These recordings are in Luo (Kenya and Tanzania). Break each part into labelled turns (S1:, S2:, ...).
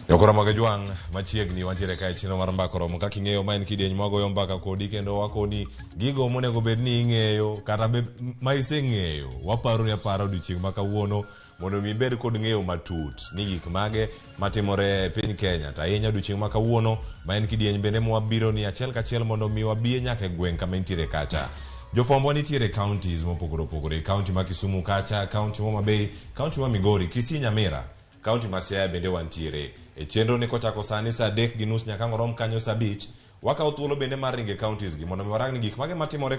S1: Jokoro Jwang' machiegni wantiere kae chenro mar mbaka oromo kaka ing'eyo ma en kidieny mwagoyo mbaka kodi kendo wakoni gigo monego bed ni ing'eyo kata be ma iseng'eyo waparoni apara odiochieng' ma kawuono mondo mi ibed kod ng'eyo matut ni gik mage matimore e piny Kenya to ahinya odiochieng' ma kawuono ma en kidieny bende mwabiro ni achiel kachiel mondo mi wabie nyaka e gweng' kama intiere kacha. Jofwambo nitiere e counties mopogore opogore, county ma Kisumu kacha, county ma Homa Bay, county ma Migori, Kisii, Nyamira, Kaunti ma Siaya bende wantiere e chenro ni kochako sani saa 3:30 nyaka ang' orom kanyo saa 5. Wakawo thuolo bende mar ringo e counties gi mondo mi warang ni gik mage matimore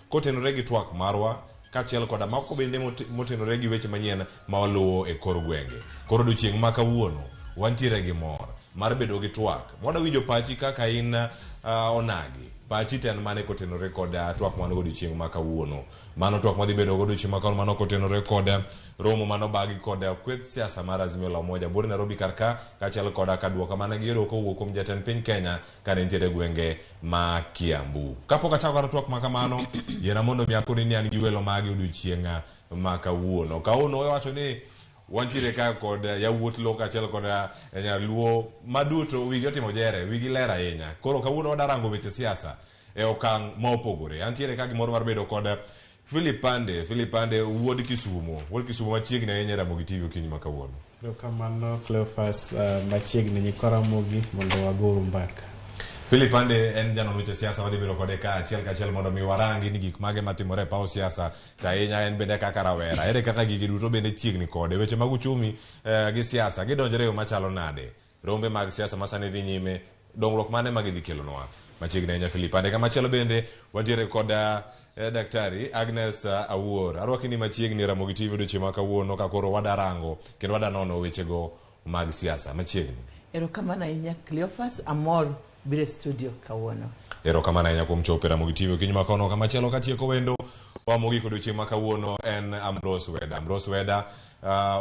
S1: kotenore gi twak marwa kaachiel koda mako bende motenore gi weche manyien ma waluwo e kor gwenge. Koro odiochieng' ma kawuono wantiere gi mor mar bedo gi twak. Wadwa winjo pachi kaka in onagi. Pachi to en mane kotenore kod twak ma wan go odiochieng' ma kawuono. Mano twak madhi bedo go odiochieng' ma kawuono mano kotenore kod romo mane obagi kod kweth siasa mar Azimio la Umoja buore Nairobi kar ka kaachiel koda ka duoko mane giyudo kowuok kuom jatend piny Kenya kane nitiere e gwenge ma Kiambu. Kapok achako kata twak ma kamano, yiena mondo mi akoni ni an gi welo magi odiochieng' ma kawuono. Kawuono wawacho ni wantiere ka kod yawuot Luo kaachiel kod nyaluo maduto wigi otimo jere, wigi ler ahinya. Koro kawuono wadarango weche siasa e okang' ma opogore. Antiere ka gimoro mar bedo kod Philip Pande, Philip Pande wuod Kisumo, wuod Kisumo machiegni ahinya e Ramogi TV okinyi ma kawuono.
S2: Erokamano Cleophas, machiegni nyikwa Ramogi mondo wagouru mbaka.
S1: Philip Pande en janon weche siasa wadhi bedo kode ka achiel kachiel mondo mi warangi ni gik mage matimore e paw siasa to ahinya en bende kaka rawera ere kaka gigi duto bende chiegni kode weche mag uchumi gi siasa gidonjore e yo machalo nade Rombe mag siasa ma sani dhi nyime, dongruok mane ma gidhi kelonwa? Machiegni ahinya Philip. Ande kamachielo bende wantiere kod eh, Daktari Agnes Awuor. Arwaki ni machiegni Ramogi TV odiochieng' ma kawuono ka koro wada rango kendo wada nono wechego mag siasa. Machiegni.
S3: Erokamano ahinya Cleophas, amor biro e studio kawuono.
S1: Erokamano ahinya kuom chopo e Ramogi TV okinyi ma kono. Kamachielo katieko wendo wa mogik odiochieng' ma kawuono en Ambrose Weda. Ambrose Weda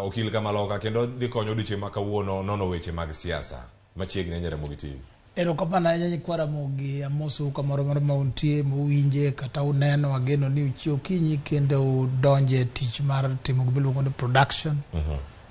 S1: okil kamaloka kendo dhi konyo odiochieng' ma kawuono nono weche mag siasa. Machiegni ahinya Ramogi TV.
S4: Erokamano ahinya nyikwa Ramogi, amosou kamoro amora ma untie, muwinje kata uneno. Ageno ni uchiew okinyi kendo udonje e tich mar timo gima iluongo ni production,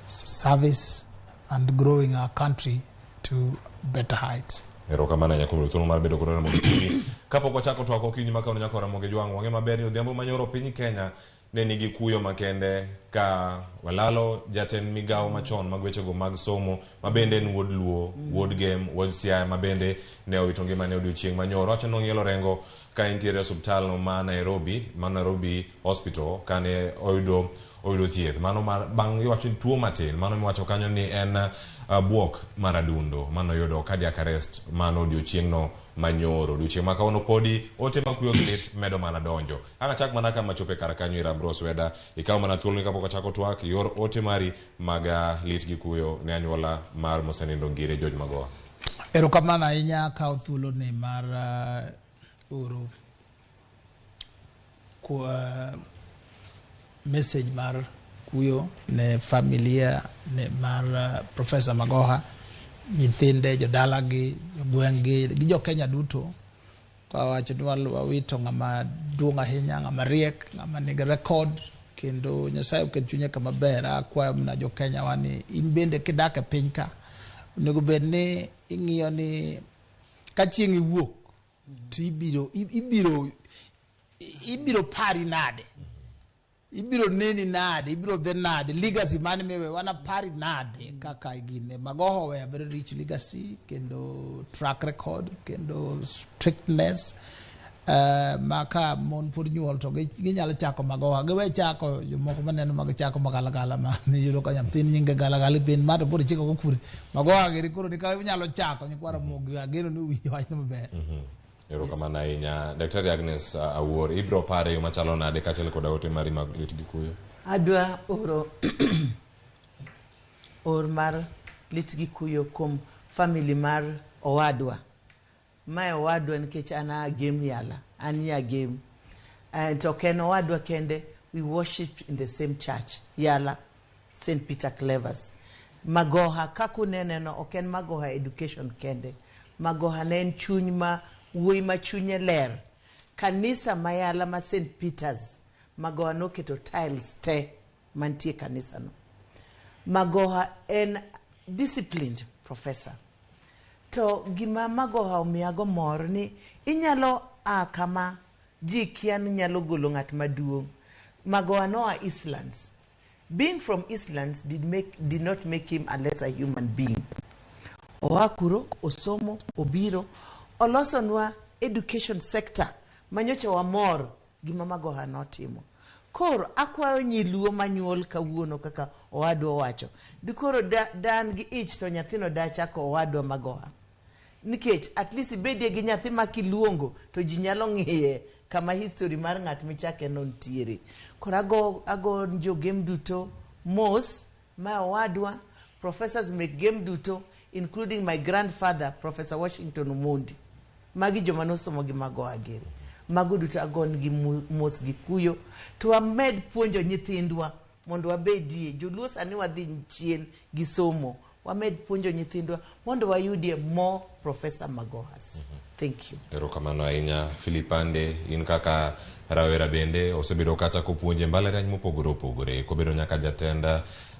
S4: service and growing our country to better heights.
S1: Erokamano ahinya kuom yudo thuolo mar bedo kod Ramogi TV. Kapok wachako twak okinyi ma kawuono nyaka Ramogi Jwang', wang'e maber ni odhiambo manyoro piny Kenya ne nigi kuyo makende ka walalo jatend migawo machon mag wechego mag somo ma bende en wuod Luo, wuod Gem, wuod Siaya ma bende ne owito ngimane odiochieng' manyoro. Wacho ni nong'ielo rengo ka entiere e osuptal no ma Nairobi, ma Nairobi Hospital kane oyudo thieth. Mano ma bang' iwacho ni tuo matin, mano miwacho kanyo ni en buok mar adundo mane oyudo cardiac arrest mano odiochieng'no manyoro. Odiochieng' ma kawuono podi ote ma kuyo gi lit medo mana donjo. Ang' achak mana kama chope kar kanyo ir Ambrose Weda, ikaw mana thuoloni kapok achako twak, ior ote mari mag lit gi kuyo ne anyuola mar mosenindo Ngire George Magoha.
S4: Erokamano ahinya akawo thuoloni mar oro message mar kuyo ne familia ne mar Professor Magoha, nyithinde, jodalagi, jogweng'gi gi jo Kenya duto. Kawacho ni wawito ng'ama duong' ahinya, ng'ama riek, ng'ama nigi record kendo Nyasaye oket chunye kama ber. Akwayo mana jo Kenya wa ni in bende kidak e piny ka onego bed ni ing'iyo ni ka chieng' iwuok to ibiro pari nade, ibiro neni nade, ibiro dhi nade, legacy mane miwe wana pari nade kaka gine. Magoha oweyo very rich legacy kendo track record kendo strictness ma ka mon pod nyuol to ginyalo chako Magoha, giwe chako jomoko maneno mag chako magalagala ma iyudo ka nyathini nyinge galagala piny ma to koro ichiko go kure. Magoha giri koro ni ka inyalo chako nyikwa Ramogi, ageno ni uwinjo wachno maber.
S1: Erokamano ahinya. Daktari Agnes Awuor, ibiro pare e yo machalo nade kaachiel koda ote mari mag lit gi kuyo?
S3: Adwa oro or mar lit gi kuyo kuom family mar owadwa. Mae owadwa nikech an a Gem Yala, an nya Gem. And to ok en owadwa kende, we worship in the same church, Yala, St. Peter Clevers. Magoha, kaka unene no, ok en Magoha education kende. Magoha ne en chuny ma wuoyi ma chunye ler. Kanisa ma Yala ma St. Peters, Magoha noketo tiles te mantie kanisa no. Magoha en disciplined. Professor. To gima Magoha omiyago mor ni inyalo a kama ji kia ni nyalo golo ng'at maduong'. Magoha noa Eastlands. Being from Eastlands did not make him a lesser human being. Oa kuro, osomo, obiro, olosonwa education sector manyocha wamor gima Magoha notimo. Koro akwayo nyiluo manyuol kawuono kaka owadwa owacho. Dikoro dan gi ich to nyathino da chako owadwa Magoha. Nikech at least ibedie gi nyathi ma kiluongo to ji nyalo ng'iye kama history mar ng'at michake no nitiere. Koro ago jogem duto mos ma owadwa, professors mek gem duto including my grandfather Professor Washington Omondi. Magi joma nosomo gi Magoha giri. Mago duto agonegi mos gi kuyo. To wamed puonjo nyithindwa mondo wabedie. Joluo sani wadhi chien gi somo. Wamed puonjo nyithindwa mondo wayudie more Professor Magohas. Thank you.
S1: Erokamano ahinya Philip Ande, in kaka rawera bende osebedo kata kopuonje mbalariany mopogore opogore, kobedo nyaka jatend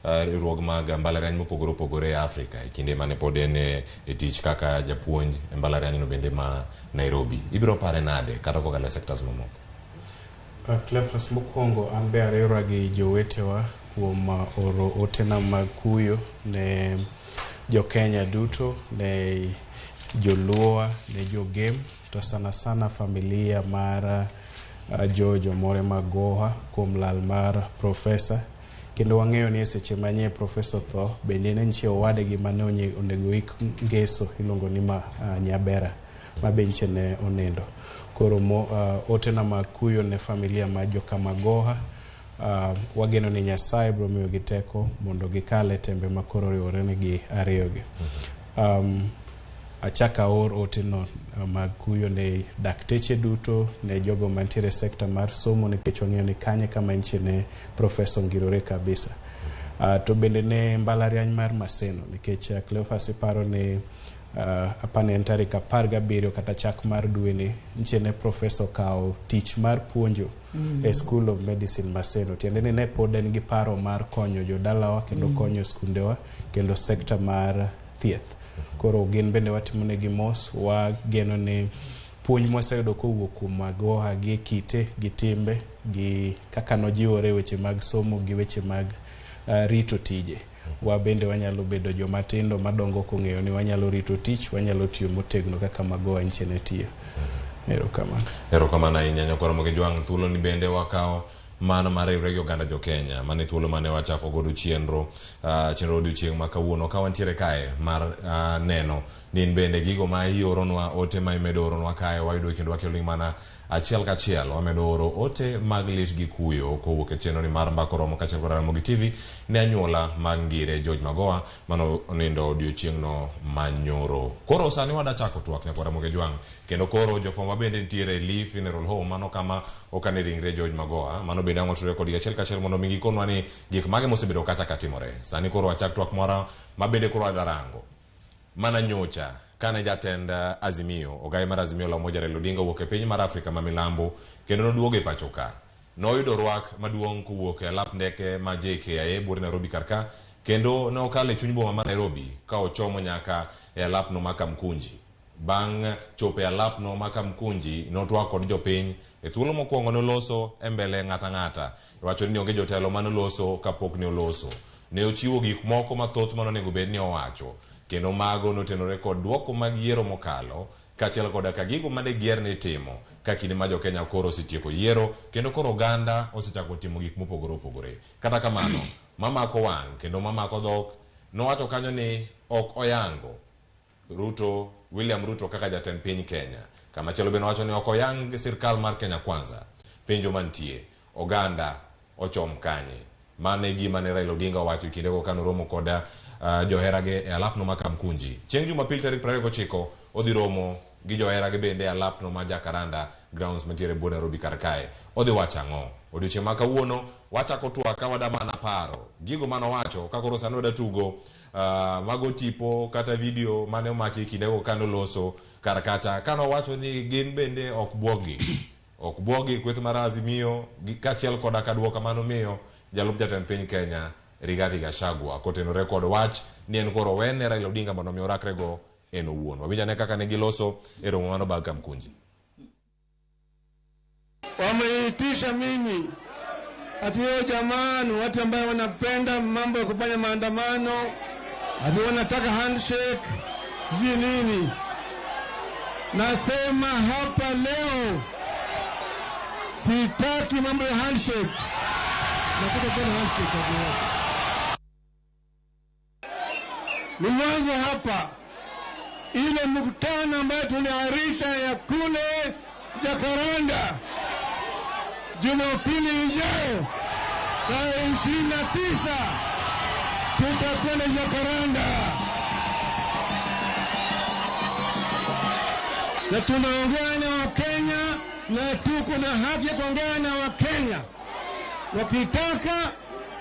S1: riwruog mag mbalariany mopogore opogore e Afrika e kinde mane pod en e tich kaka japuonj e mbalariany no bende ma Nairobi. Ibiro pare nade kata kokalo e sectors mamoko?
S2: Cleophas, mokwongo an be ariwra gi jowetewa kuom oro otena mag kuyo ne jokenya duto, ne joluowa, ne jogem, to sana sana familia mar George Omore Magoha kuom lal mar profesa. Kendo wang'eyo ni e seche manye profesa otho, bende ne nitie owadgi mane onego ik ngeso iluongo ni Nyabera, ma be nche ne onindo. Koro otena mag kuyo ne familia mar joka Magoha. Wageno ni Nyasaye biro miyogi teko mondo gikal e tembe ma koro oriwore negi ariyogi. Achak aor oteno mag kuyo ne dakteche duto, ne jogo mantiere e sekta mar somo, nikech wang'eyo ni kanye kama nche ne profesa ongirore kabisa. To bende ne mbalariany mar Maseno, nikech Cleophas iparo ni apani en tarik 17 kata chak mar dweni nche ne profesa okawo tich mar puonjo e School of Medicine Maseno. Tiende ni ne pod en gi paro mar konyo jodalawa kendo konyo skundewa kendo sekta mar thieth. Koro gin bende watimo negi mos, wageno ni puonj mwaseyudo kowuok kuom Magoha gi kite gi timbe gi kaka nojiwore e weche mag somo gi weche mag rito tije. Wa bende wanyalo bedo joma tindo madongo kong'eyo ni wanyalo rito tich, wanyalo tiyo motegno kaka Magoha nche ne tiyo. Erokamano.
S1: Erokamano ahinya nyakwar Ramogi Jwang'. Thuolo ni bende wakawo mano mar riwre gi oganda jo Kenya. Mano e thuolo mane wachako godo chenro odiochieng' ma kawuono ka wantiere kae mar neno ni in bende gigo ma ioronwa, ote ma imedo oronwa kae wayudo kendo wakelo mana achiel kachiel. Wamedo oro ote mag lit gi kuyo kowuok e chenro ni mar Mbaka Oromo kaachiel kod Ramogi TV ne anyuola mag Ngire George Magoha mano onindo odiochieng'no manyoro. Koro sani wada chako twak nyakwar Ramogi Jwang', kendo koro jofwambo bende nitiere e Lee Funeral Home, mano kama okane ringre George Magoha. Mano bende ang' watudore kodgi achiel kachiel mondo mi gikonwa ni gik mage mosebedo kacha katimore. Sani koro wachak twak moro ma bende koro wadwa rango. Mana nyocha kane jatend Azimio, ogai mar Azimio la Umoja Raila Odinga owuok e piny mar Afrika ma milambo kendo noduogo e pacho ka. Noyudo rwak maduong' kowuok e alap ndeke ma JKIA buore Nairobi kar ka, kendo ne okalo e chuny boma ma Nairobi ka ochomo nyaka e alapno ma Kamkunji. Bang' chopo e alapno ma Kamkunji, notwak kod jopiny. E thuolo mokwongo noloso e mbele ng'ata ng'ata. Iwacho ni onge jotelo manoloso kapok ne oloso. Ne ochiwo gik moko mathoth manonego bed ni owacho, kendo mago notenore kod duoko mag yiero mokalo, kaachiel koda ka gigo mane gier ni timo ka kinde ma jokenya koro osetieko yiero kendo koro oganda osechako timo gik mopogore opogore. Kata kamano, mamako wang' kendo mamako dhok, nowacho kanyo ni ok oyango Ruto, William Ruto kaka jatend piny Kenya. Kamachielo bende owacho ni ok oyang sirkal mar Kenya Kwanza. Penjo mantie, oganda ochom kanye? Mano e gima ne Raila Odinga owacho e kindego kane oromo kod joherage e alapno ma Kamkunji. Chieng' Jumapil tarik 29 odhi romo gi joherage bende e alapno ma Jacaranda Grounds mantiere bwo Nairobi kar kae. Odhi wacho ang'o? Odiochieng' ma kawuono wachako twak ka wada mana paro gigo manowacho ka koro sani wada tugo mago tipo kata video mane omaki e kindego kane oloso kar kacha kane owacho ni gin bende ok buoggi. Ok buoggi kweth mar Azimio kaachiel koda ka duoko manomiyo jalup jatend piny Kenya Rigathi Gachagua kotenore kod wach ni en koro owene Raila Odinga mondo mi orakrego en owuon. Wawinj ane kaka ne giloso e romo mano bag Kamkunji.
S5: Wameitisha mimi ati hiyo jamaa ni watu ambayo wanapenda mambo ya kufanya maandamano, ati wanataka handshake, sijui nini. Nasema hapa leo sitaki mambo ya handshake. Nataka tena handshake hapo. Ni mwanzo hapa ile mkutano ambayo tuliahirisha ya kule Jacaranda Jumapili ijayo tarehe 29 tutakwenda Jacaranda na tunaongea na Wakenya na tuko na haki ya kuongea na Wakenya. Wakitaka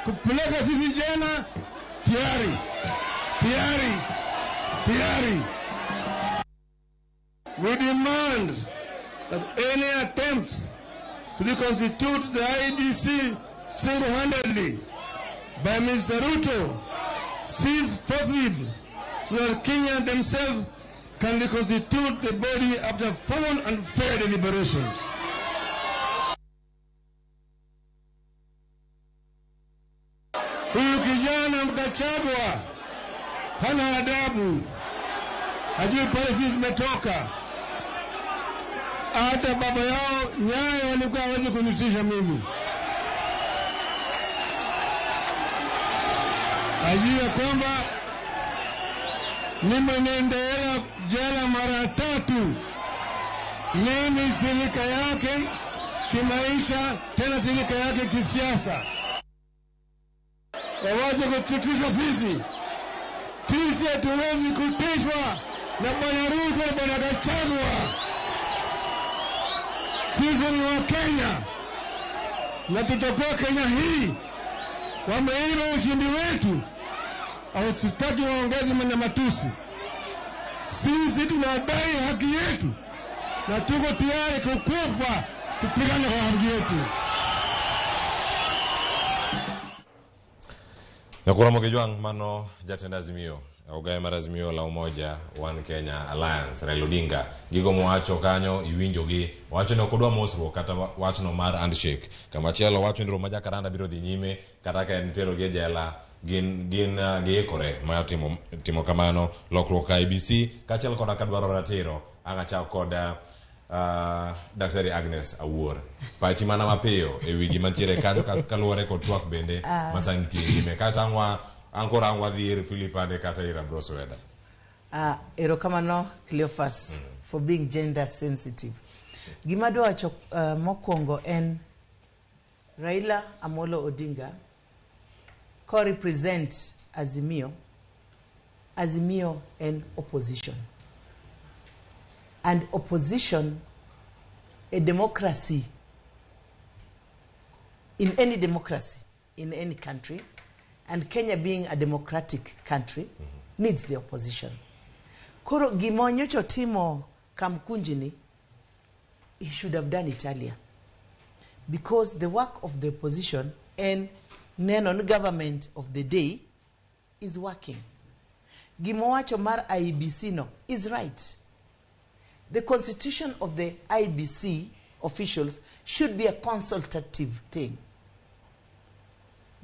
S5: kupeleka sisi jela, tayari tayari tayari. We demand that any attempts to reconstitute the IEBC single-handedly by Mr. Ruto cease forthwith so that Kenya themselves can reconstitute the body after full and fair deliberations. Huyu kijana Gachagua hana adabu, hajui pale sisi tumetoka. Hata baba yao Nyayo walikuwa hawezi kunitisha mimi. Ajua kwamba nimenendela jela mara 3. Mimi silika yake kimaisha, tena silika yake kisiasa. Wawaze kututisha sisi. Sisi hatuwezi kutishwa na Bwana Ruto na Bwana Gachagua. Sisi ni wa Kenya na tutakuwa Kenya hii. Wameiba ushindi wetu, hawasitaki waongeze na matusi. Sisi tunadai haki yetu na tuko tayari kukufa kupigana kwa haki yetu.
S1: Nyakura Mogejwang mano jatend Azimio ogaye mar Azimio la Umoja One Kenya Alliance Raila Odinga gigo mowacho kanyo iwinjogi wacho ni ok odwa mosruok kata wachno mar handshake. Kamachielo wacho ni romo ma Jacaranda biro dhi nyime kata ka en terogi e jela gin giikore mar timo kamano lokruok ka IEBC kaachiel koda ka dwaro ratiro. Ang' achak kod Daktari Agnes Awuor. Pachi mana mapiyo e wi gima ntiere kanyo kaluwore kod twak bende ma sani nitie nyime. Kata ang' koro ang' wadhi ir Philip ane kata ir Ambrose Weda.
S3: Erokamano Cleophas for being gender sensitive. Gima adwa wacho mokwongo en Raila Amolo Odinga ko represent Azimio. Azimio en opposition. And opposition, a democracy, in any democracy, in any country, and Kenya being a democratic country, needs the opposition. Koro gimonyocho timo Kamkunjini, he should have done it earlier. Because the work of the opposition and non government of the day is working. Gimowacho mar IEBC no is right. The constitution of the IEBC officials should be a consultative thing.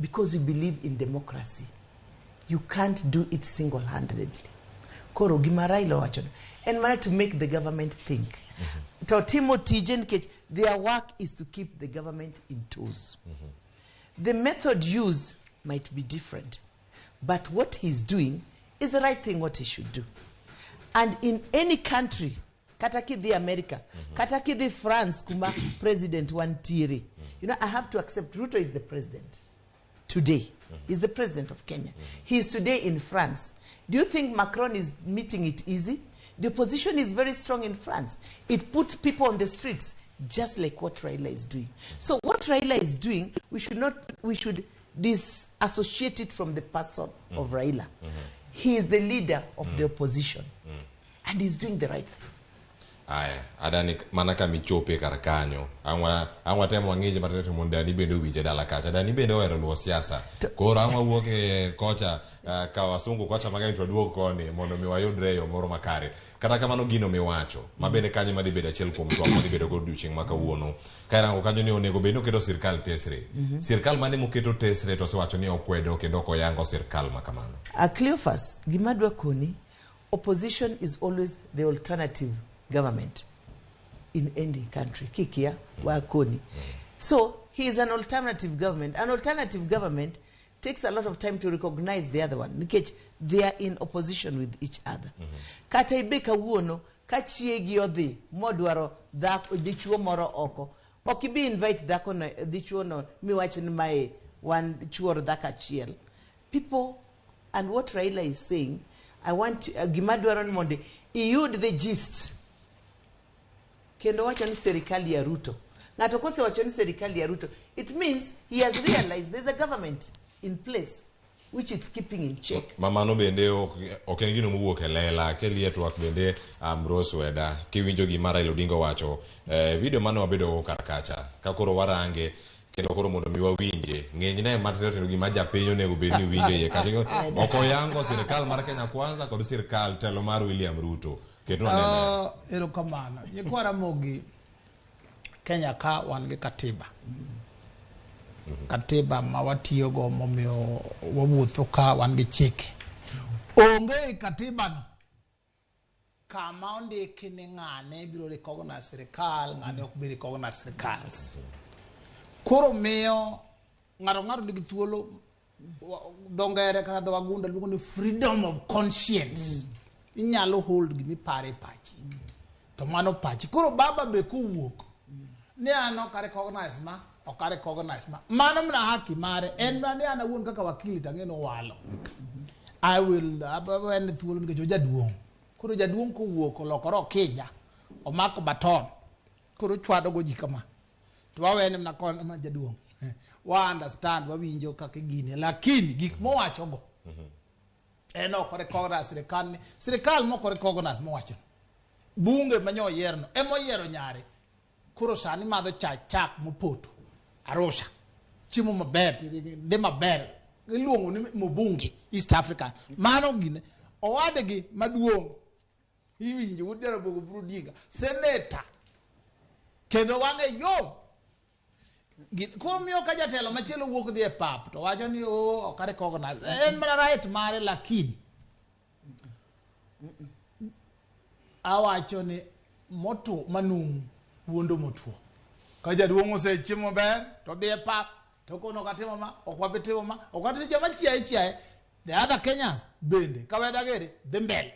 S3: Because we believe in democracy. You can't do it single-handedly. Koro gima Raila wacho en mana to make the government think. To timo tije nikech their work is to keep the government in toes. The method used might be different, but what he's doing is the right thing, what he should do. And in any country, kata kidhi America, kata kidhi France, kuma president wantiere. You know, I have to accept Ruto is the president today. He's the president of Kenya. He is today in France. Do you think Macron is meeting it easy? The opposition is very strong in France. It puts people on the streets, just like what Raila is doing. So what Raila is doing, we should not, we should disassociate it from the person of Raila. He is the leader of the opposition, and he's doing the right thing.
S1: Aya, adani mana kama ichope kar kanyo. Ang' watem wang'inje matindo to mondo Dani bende owinje dala kacha. Dani bende ohero luwo siasa. Koro ang' wawuok e kocha ka wasungu kocha mang'eny to waduog koni mondo mi wayudre e yo moro makare. Kata kamano gino miwacho, ma bende kanyo ema dhi bedo achiel kuom twak madhi bedo go odiochieng' ma kawuono. Ka irango kanyo ni onego bed ni oketo sirkal tesre. Sirkal mane moketo tesre to osewacho ni okwedo kendo ok oyango sirkal ma kamano.
S3: Cleophas, gima adwa koni, opposition is always the alternative government in any country. Kikia, wakoni. So he is an alternative government. An alternative government takes a lot of time to recognize the other one nikech they are in opposition with each other. Kata ibe kawuono ka chiegi odhi modwaro dhako dichuo moro oko, ok ibi invite dhako no dichuo no miwach ni mae wan chuor dhako achiel. People, and what Raila is saying, I want gima dwaro ni mondo iyud the gist. Kendo wacho ni serikali ya Ruto. Ng'ato kosewacho ni serikali ya Ruto, it means he has realized there's a government in place which it's keeping in check.
S1: Ma mano bende ok en gino mowuok e lela. Kelie twak bende Ambrose Weda kiwinjo gima Raila Odinga owacho video mane wabedo go kar kacha ka koro warange kendo koro mondo mi wawinje ng'enyne matindo tindo gima japiny onego bed ni winjo iye kacha. Ok oyango sirikal mar Kenya Kwanza kod sirikal telo mar William Ruto. Ketwa nene.
S4: Erokamano. Nyikwa Ramogi, Kenya ka wan gi katiba. Katiba ma watiyogo momiyo wawuotho ka wan gi chike. Onge e katiba no kama ondiki ni ng'ane biro recognize sirikal, ng'ane ok bi recognize sirikal. Koro miyo ng'ato ng'ato nigi thuolo, dho ngere kata dho wagunda luongo ni freedom of conscience. Inyalo hold gimiparo e pachi. To mano pachi. Koro baba be kowuok ni an ok a recognize ma, ok a recognize ma. Mano mana haki mare. En mana ni an awuon kaka wakili to ang'e ni owalo. I will en thuolo nikech ojaduong'. Koro jaduong' kowuok olokore okija, omako baton, koro ochwado go ji kama. To wawene mana kon ma jaduong'. Wa understand, wawinjo kaka gini, lakini gik mowacho go en ok recognize sirikal ni sirikal mok recognize mowacho. Bunge manyo oyierno ema oyiero nyare. Koro sani madho chak chak mopoto Arusha. Chiemo maber, dhi maber. Iluongo ni Mubunge East Africa. Mano gine owadgi maduong' iwinjo wuod Jaramogi Oburu Odinga, seneta. Kendo wang'e yom. Koro miyo ka jatelo machielo wuok dhi e pap to wacho ni o ok recognize. En mana right mare, lakini awacho ni motuo manumu wuondo motuo. Ka jaduong' osechiemo maber to dhi e pap to kono ok atimo ma, ok wabi timo ma, ok watimo joma chiaye chiaye. The other Kenyans bende kaweda gere dhi mbele.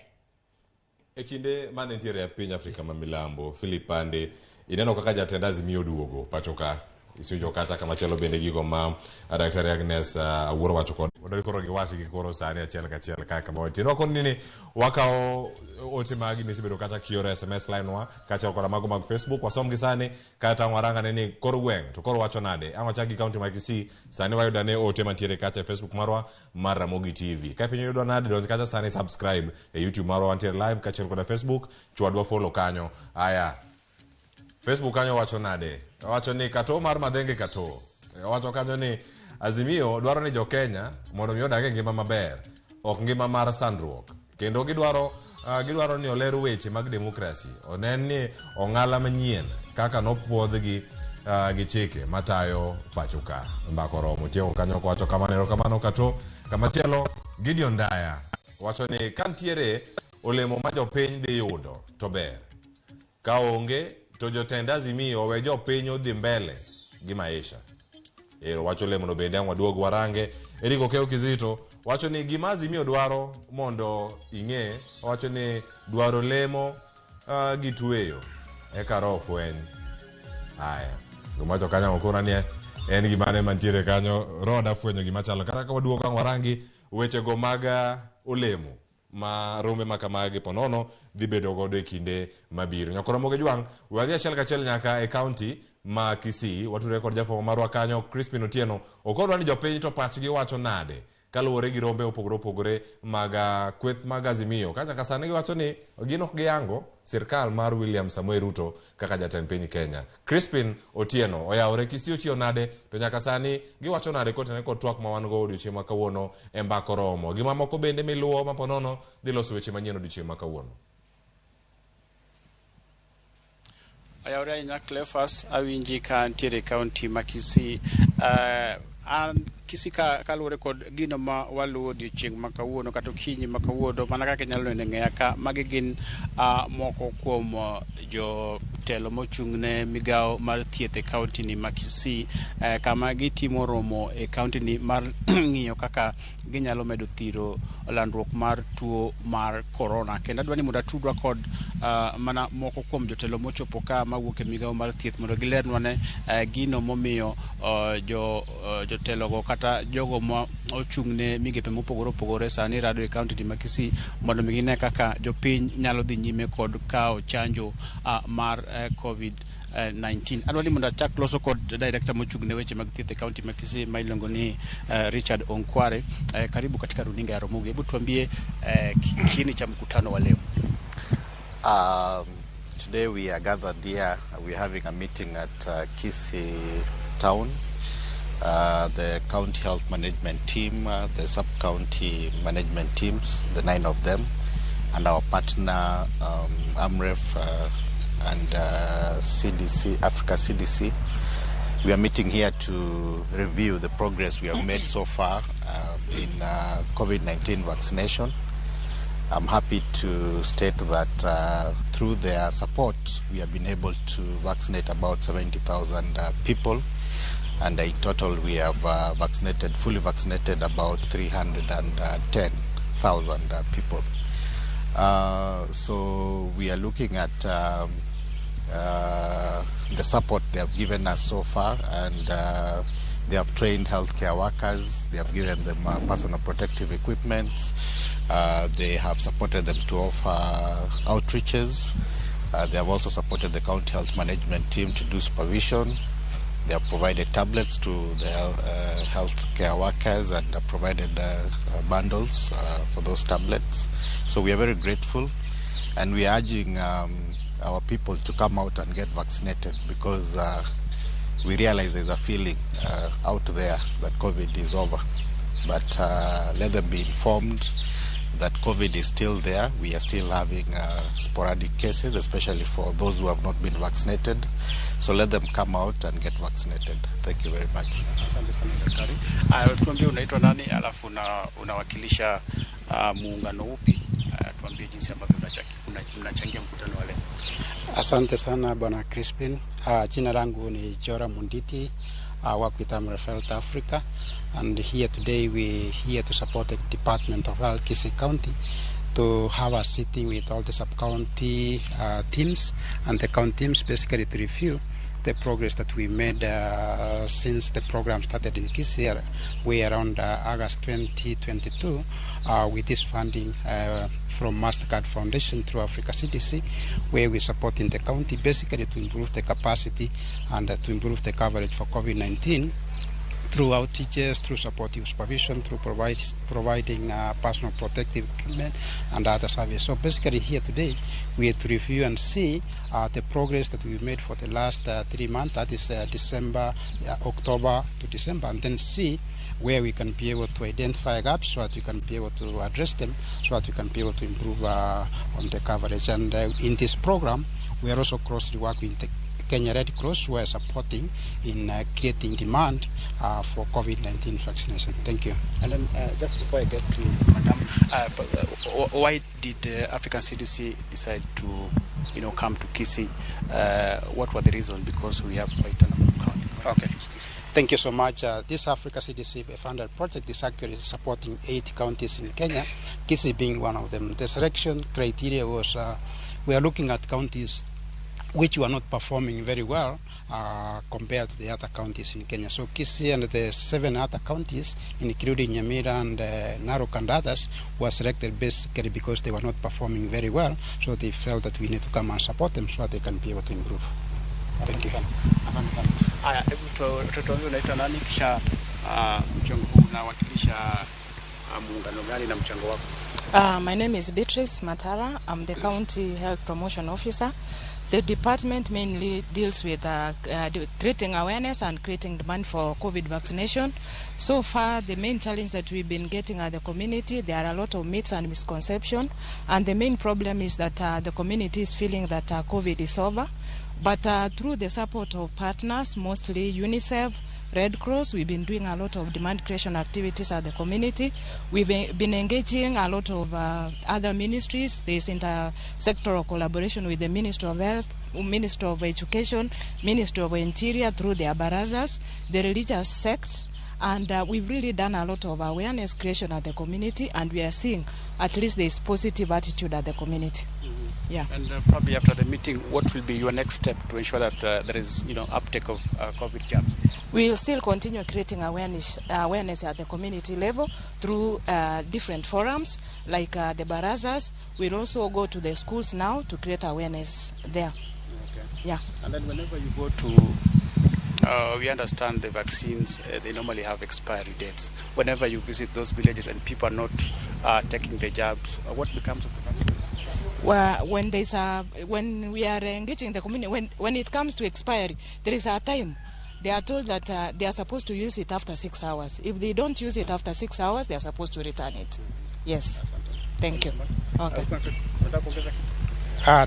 S1: E kinde mane nitiere e piny Afrika ma milambo, Philip Pande, ineno kaka jatend Azimio oduogo pacho ka. Isinjo kata kamachielo bende gigo ma Daktari Agnes Awuor wacho kod mondo koro giwach gi koro sani achiel kachiel kaka ma wantie. Wakoni ni wakawo ote magi misebedo kata kioro SMS line wa kaachiel koda mago mag Facebook wasom gi sani kata warangane ni kor gweng' to koro wacho nade. Ang' wachak gi kaunti ma Kisii sani wayudo ne ote mantiere kacha e Facebook marwa mar Ramogi TV. Ka piny oyudo nade donj kacha sani subscribe e YouTube marwa wantiere live kaachiel koda Facebook chwadwa follow kanyo. Aya Facebook kanyo wacho nade? Wacho ni kato mar Madhenge kato. Wacho kanyo ni Azimio dwaro ni jo-Kenya mondo mi odag e ngima maber, ok ngima mar sandruok. Kendo gidwaro ni oler weche mag demokrasi, onen ni ong'ala manyien kaka nopuodhgi gi chike matayo pacho ka. Mbaka oromo tieko kanyo kowacho kamano. Erokamano kato. Kamachielo Gideon Ndaya wacho ni ka nitiere olemo ma jopiny dhi yudo to ber. Ka onge to jotend Azimio owe jopiny odhi mbele gi maisha. Ero wacho lemono bende ang' waduog warange. Eric Okeo Kizito wacho ni gima Azimio dwaro mondo ing'e, wacho ni dwaro lemo gi tweyo eka roho fweny. Aya, gima wacho kanyo okona ni en gimane mantiere kanyo, roho da fwenyo gima chalo. Kata ka waduogo ang' warangi wechego mag olemo ma rombe ma kamagi ponono dhi bedo godo e kinde mabiro. Nyakoro Moge Jwang', wadhi achiel kachiel nyaka e kaunti ma Kisii, watudore kod jafwambo marwa kanyo Crispin Otieno. Okonwa ni jopiny to pachgi wacho nade Kaluwore gi rombe mopogore opogore mag kweth mag Azimio. Ka nyaka sani giwacho ni gin ok giyango sirkal mar William Samoei Ruto kaka jatend piny Kenya. Crispin Otieno oyawore Kisii ochiew nade to nyaka sani giwacho nade kotenore kod twak ma wan go odiochieng' ma kawuono e Mbaka Oromo. Gi mamoko bende miluwo ma ponono dhi loso weche manyien odiochieng' ma kawuono.
S6: Oyawore ahinya Cleophas, awinji ka ntiere e kaunti ma Kisii. An Kisii ka kaluwore kod gino ma waluwo odiochieng' ma kawuono kata okinyi ma kawuono, mana kaka inyalo neno e ng'eya ka, magi gin moko kuom jotelo mochung' ne migawo mar thieth e kaunti ni ma Kisii, kama gitimo romo e kaunti ni mar ng'iyo kaka ginyalo medo thiro landruok mar tuo mar corona. Kendo adwa ni mondo atudwa kod mana moko kuom jotelo mochopo ka mawuok e migawo mar thieth mondo gilernwa ne gino momiyo jotelogo kata jogo ma ochung' ne migepe mopogore opogore sani rado e kaunti ma Kisii mondo mi gine kaka jopiny nyalo dhi nyime kod kawo chanjo mar COVID 19. Adwa ni mondo achak loso kod director mochung' ne weche mag thieth e kaunti ma Kisii ma iluongo ni Richard Onkware. Karibu katika runinga ya Ramogi. Hebu tuambie kiini cha mkutano wa leo.
S7: Today we are gathered here. We are having a meeting at Kisii town. The county health management team, the sub-county management teams, the 9 of them, and our partner AMREF and CDC, Africa CDC. We are meeting here to review the progress we have made so far in COVID-19 vaccination. I'm happy to state that through their support, we have been able to vaccinate about 70,000 people. And in total, we have fully vaccinated about 310,000 people. So we are looking at the support they have given us so far, and they have trained healthcare workers, they have given them personal protective equipment, they have supported them to offer outreaches, they have also supported the county health management team to do supervision. They have provided tablets to the healthcare workers and have provided bundles for those tablets. So we are very grateful, and we are urging our people to come out and get vaccinated, because we realize there's a feeling out there that COVID is over. But let them be informed that COVID is still there. We are still having sporadic cases, especially for those who have not been vaccinated. So let them come out and get vaccinated. Thank you very much.
S6: Asante sana daktari. Tuambie unaitwa nani, alafu unawakilisha muungano upi? Tuambie jinsi ambavyo unachangia mkutano wa leo.
S8: Asante sana Bwana Crispin. Jina langu ni Jora Munditi, work with Amref Health Africa, and here today we here to support the Department of Health Kisii County to have a sitting with all the sub-county teams and the county teams, basically to review the progress that we made since the program started in Kisii, way around August 2022, with this funding from MasterCard Foundation through Africa CDC, where we support in the county basically to improve the capacity and to improve the coverage for COVID-19 through outreaches, through supportive supervision, through providing personal protective equipment and other services. So basically here today, we are to review and see the progress that we made for the last 3 months, that is December, October to December, and then see where we can be able to identify gaps so that we can be able to address them, so that we can be able to improve on the coverage. And in this program, we are also closely working with the Kenya Red Cross, who are supporting in creating demand for COVID-19 vaccination. Thank you.
S6: And then just before I get to Madam, why did African CDC decide to, come to Kisii? What were the reasons? Because we have quite a number of counties.
S8: Okay. Thank you so much. This Africa CDC funded project is actually supporting 8 counties in Kenya, Kisii being one of them. The selection criteria was we are looking at counties which were not performing very well compared to the other counties in Kenya. So Kisii and the 7 other counties, including Nyamira and Narok and others, were selected basically because they were not performing very well. So they felt that we need to come and support them so that they can be able to improve. Thank you.
S6: Asante sana. Haya, hebu tuambie unaitwa nani, kisha mchongo huu unawakilisha Muungano gani na mchango wako?
S9: My name is Beatrice Matara. I'm the County Health Promotion Officer. The department mainly deals with creating awareness and creating demand for COVID vaccination. So far, the main challenge that we've been getting at the community, there are a lot of myths and misconceptions. And the main problem is that the community is feeling that COVID is over. But through the support of partners, mostly UNICEF, Red Cross, we've been doing a lot of demand creation activities at the community. We've been engaging a lot of other ministries. There's intersectoral collaboration with the Ministry of Health, Ministry of Education, Ministry of Interior through their barazas, the religious sect, and we've really done a lot of awareness creation at the community, and we are seeing at least there's positive attitude at the community. Yeah.
S6: And probably after the meeting, what will be your next step to ensure that there is uptake of COVID jabs?
S9: We will still continue creating awareness at the community level through different forums like the barazas. We'll also go to the schools now to create awareness there.
S6: Okay.
S9: Yeah.
S6: And then whenever you go to, we understand the vaccines, they normally have expiry dates. Whenever you visit those villages and people are not taking the jabs, what becomes of the vaccines?
S9: Well, when we are engaging the community, when it comes to expiry, there is a time. They are told that they are supposed to use it after 6 hours. If they don't use it after 6 hours, they are supposed to return it. Yes. Thank you. Okay.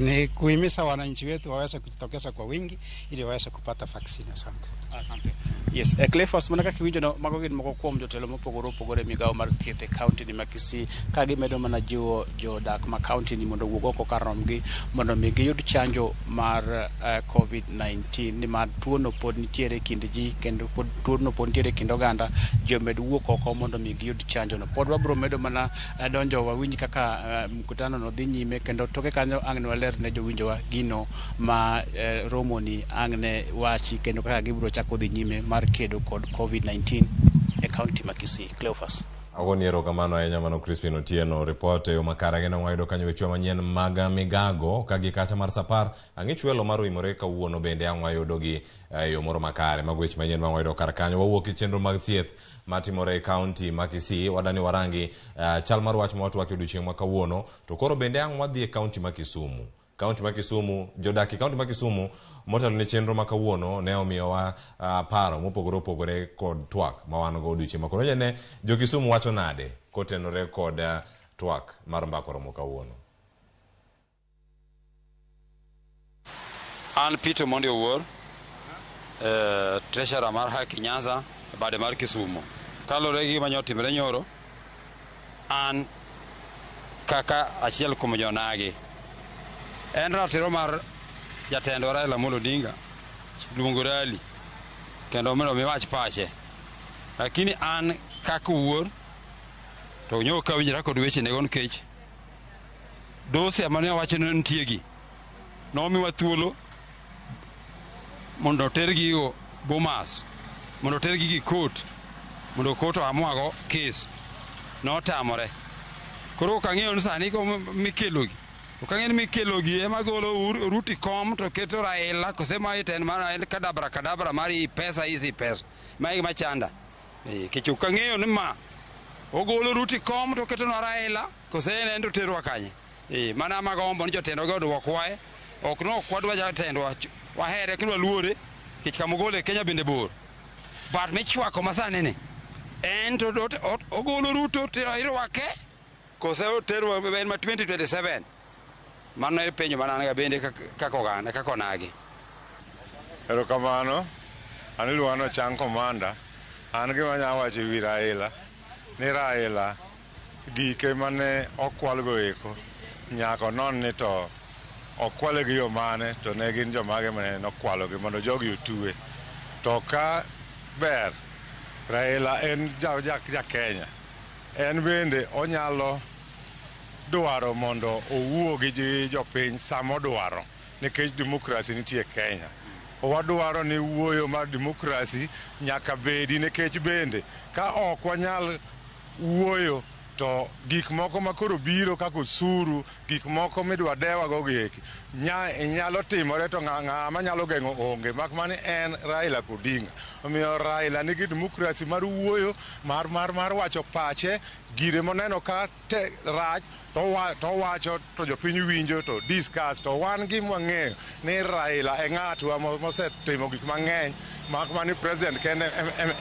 S8: Ni kuhimiza wananchi wetu waweze kujitokeza kwa wingi ili waweze kupata vaccine. Asante.
S6: Asante. Yes, Cleophas, mana kaka iwinjo no, mago gin moko kuom jotelo mopogore opogore e migawo mar thieth e kaunti ni ma Kisii ka gimedo mana jiwo jodak ma kaunti ni mondo owuog oko kar romgi mondo mi giyud chanjo mar COVID-19, nimar tuono pod nitiere e kind ji kendo pod tuono pod nitiere e kind oganda. Ji omed wuok oko mondo mi giyud chanjo no. Pod wabiro medo mana donjo wawinj kaka mkutano no dhi nyime, kendo toke kanyo ang' ne waler ne jowinjowa gino ma romo ni ang' ne wachi kendo kaka gibiro chako dhi nyime mar kedo kod COVID-19 e kaunti ma Kisii. Cleophas.
S1: Agoni erokamano ahinya mano Crispin Otieno. Ripot e yo makare geno wayudo kanyo weche manyien mag migago ka gi kacha mar sapar ang'ich welo mar oimore kawuono bende ang' wayudo gi e yo moro makare. Mago weche manyien ma wayudo kar kanyo. Wawuok e chenro mag thieth matimore e kaunti ma Kisii. Wadani warangi chal mar wach ma watwak e odiochieng' ma kawuono. To koro bende ang' wadhi e kaunti ma Kisumu. Kaunti ma Kisumu, jodak e kaunti ma Kisumu motelo ne chenro ma kawuono ne omiyowa paro mopogore opogore kod twak ma wan go odiochieng' ma kawuono. Ne jo Kisumu wacho nade kotenore kod twak mar mbaka romo kawuono?
S10: An Peter Mondi Owuor, treasurer mar Haki Nyanza, bade mar Kisumu. Kaluwore gi gima nyotimore nyoro, an kaka achiel kuom jonagi. En ratiro mar jatendwa Raila Amolo Odinga luongo rally kendo mondo mi wach pache. Lakini an kaka wuor to nyo ok awinjra kod wechenego nikech dosia mane owacho ni nitie gi nomiwa thuolo mondo otergi Bomas, mondo otergi gi court, mondo court oamwago kes. Notamore. Koro ok ang'eyo ni sani mikelogi. Ok ang'eyo ni mikelogi ema golo Ruto kom to keto Raila kose mae to en mana en kadabra kadabra mar i pesa isi pesa. Ma e gima chanda. Nikech ok ang'eyo ni ma ogolo Ruto kom to keto na Raila kose en to oterwa kanye. Mana magombo ni jotendwa go oduokwae. Ok no ok wadwa jatendwa, wahere kendo waluore nikech kama ogole Kenya bende bor. But michwako masani ni en to ogolo Ruto to irwake kose oterwa en ma 2027. Mano e penjo mana an bende kaka oganda, kaka onagi.
S11: Erokamano. An iluonga ni Ochang Commander. An gima anyalo wacho ewi Raila ni Raila gike mane okwalgo eko nyaka onon ni to okwale gi yo mane to ne gin jomage mane nokwalogi mondo jogi otwe. To ka ber, Raila en ja Kenya. En bende onyalo dwaro mondo owuo gi jopiny sama odwaro nikech demokrasi nitie Kenya. Wadwaro ni wuoyo mar demokrasi nyaka bedi nikech bende ka ok wanyal wuoyo To gik moko ma koro biro kaka osuru, gik moko midwa dewago gi eki, nyalo timore to ng'ama nyalo geng'o onge, mak mana en Raila Odinga. Omiyo Raila nigi demokrasi mar wuoyo, mar wacho pache, gire moneno ka rach to wacho to jopiny winjo to discuss. To wan gima wang'eyo ni Raila e ng'atwa mosetimo gik mang'eny, mak mana ni president kende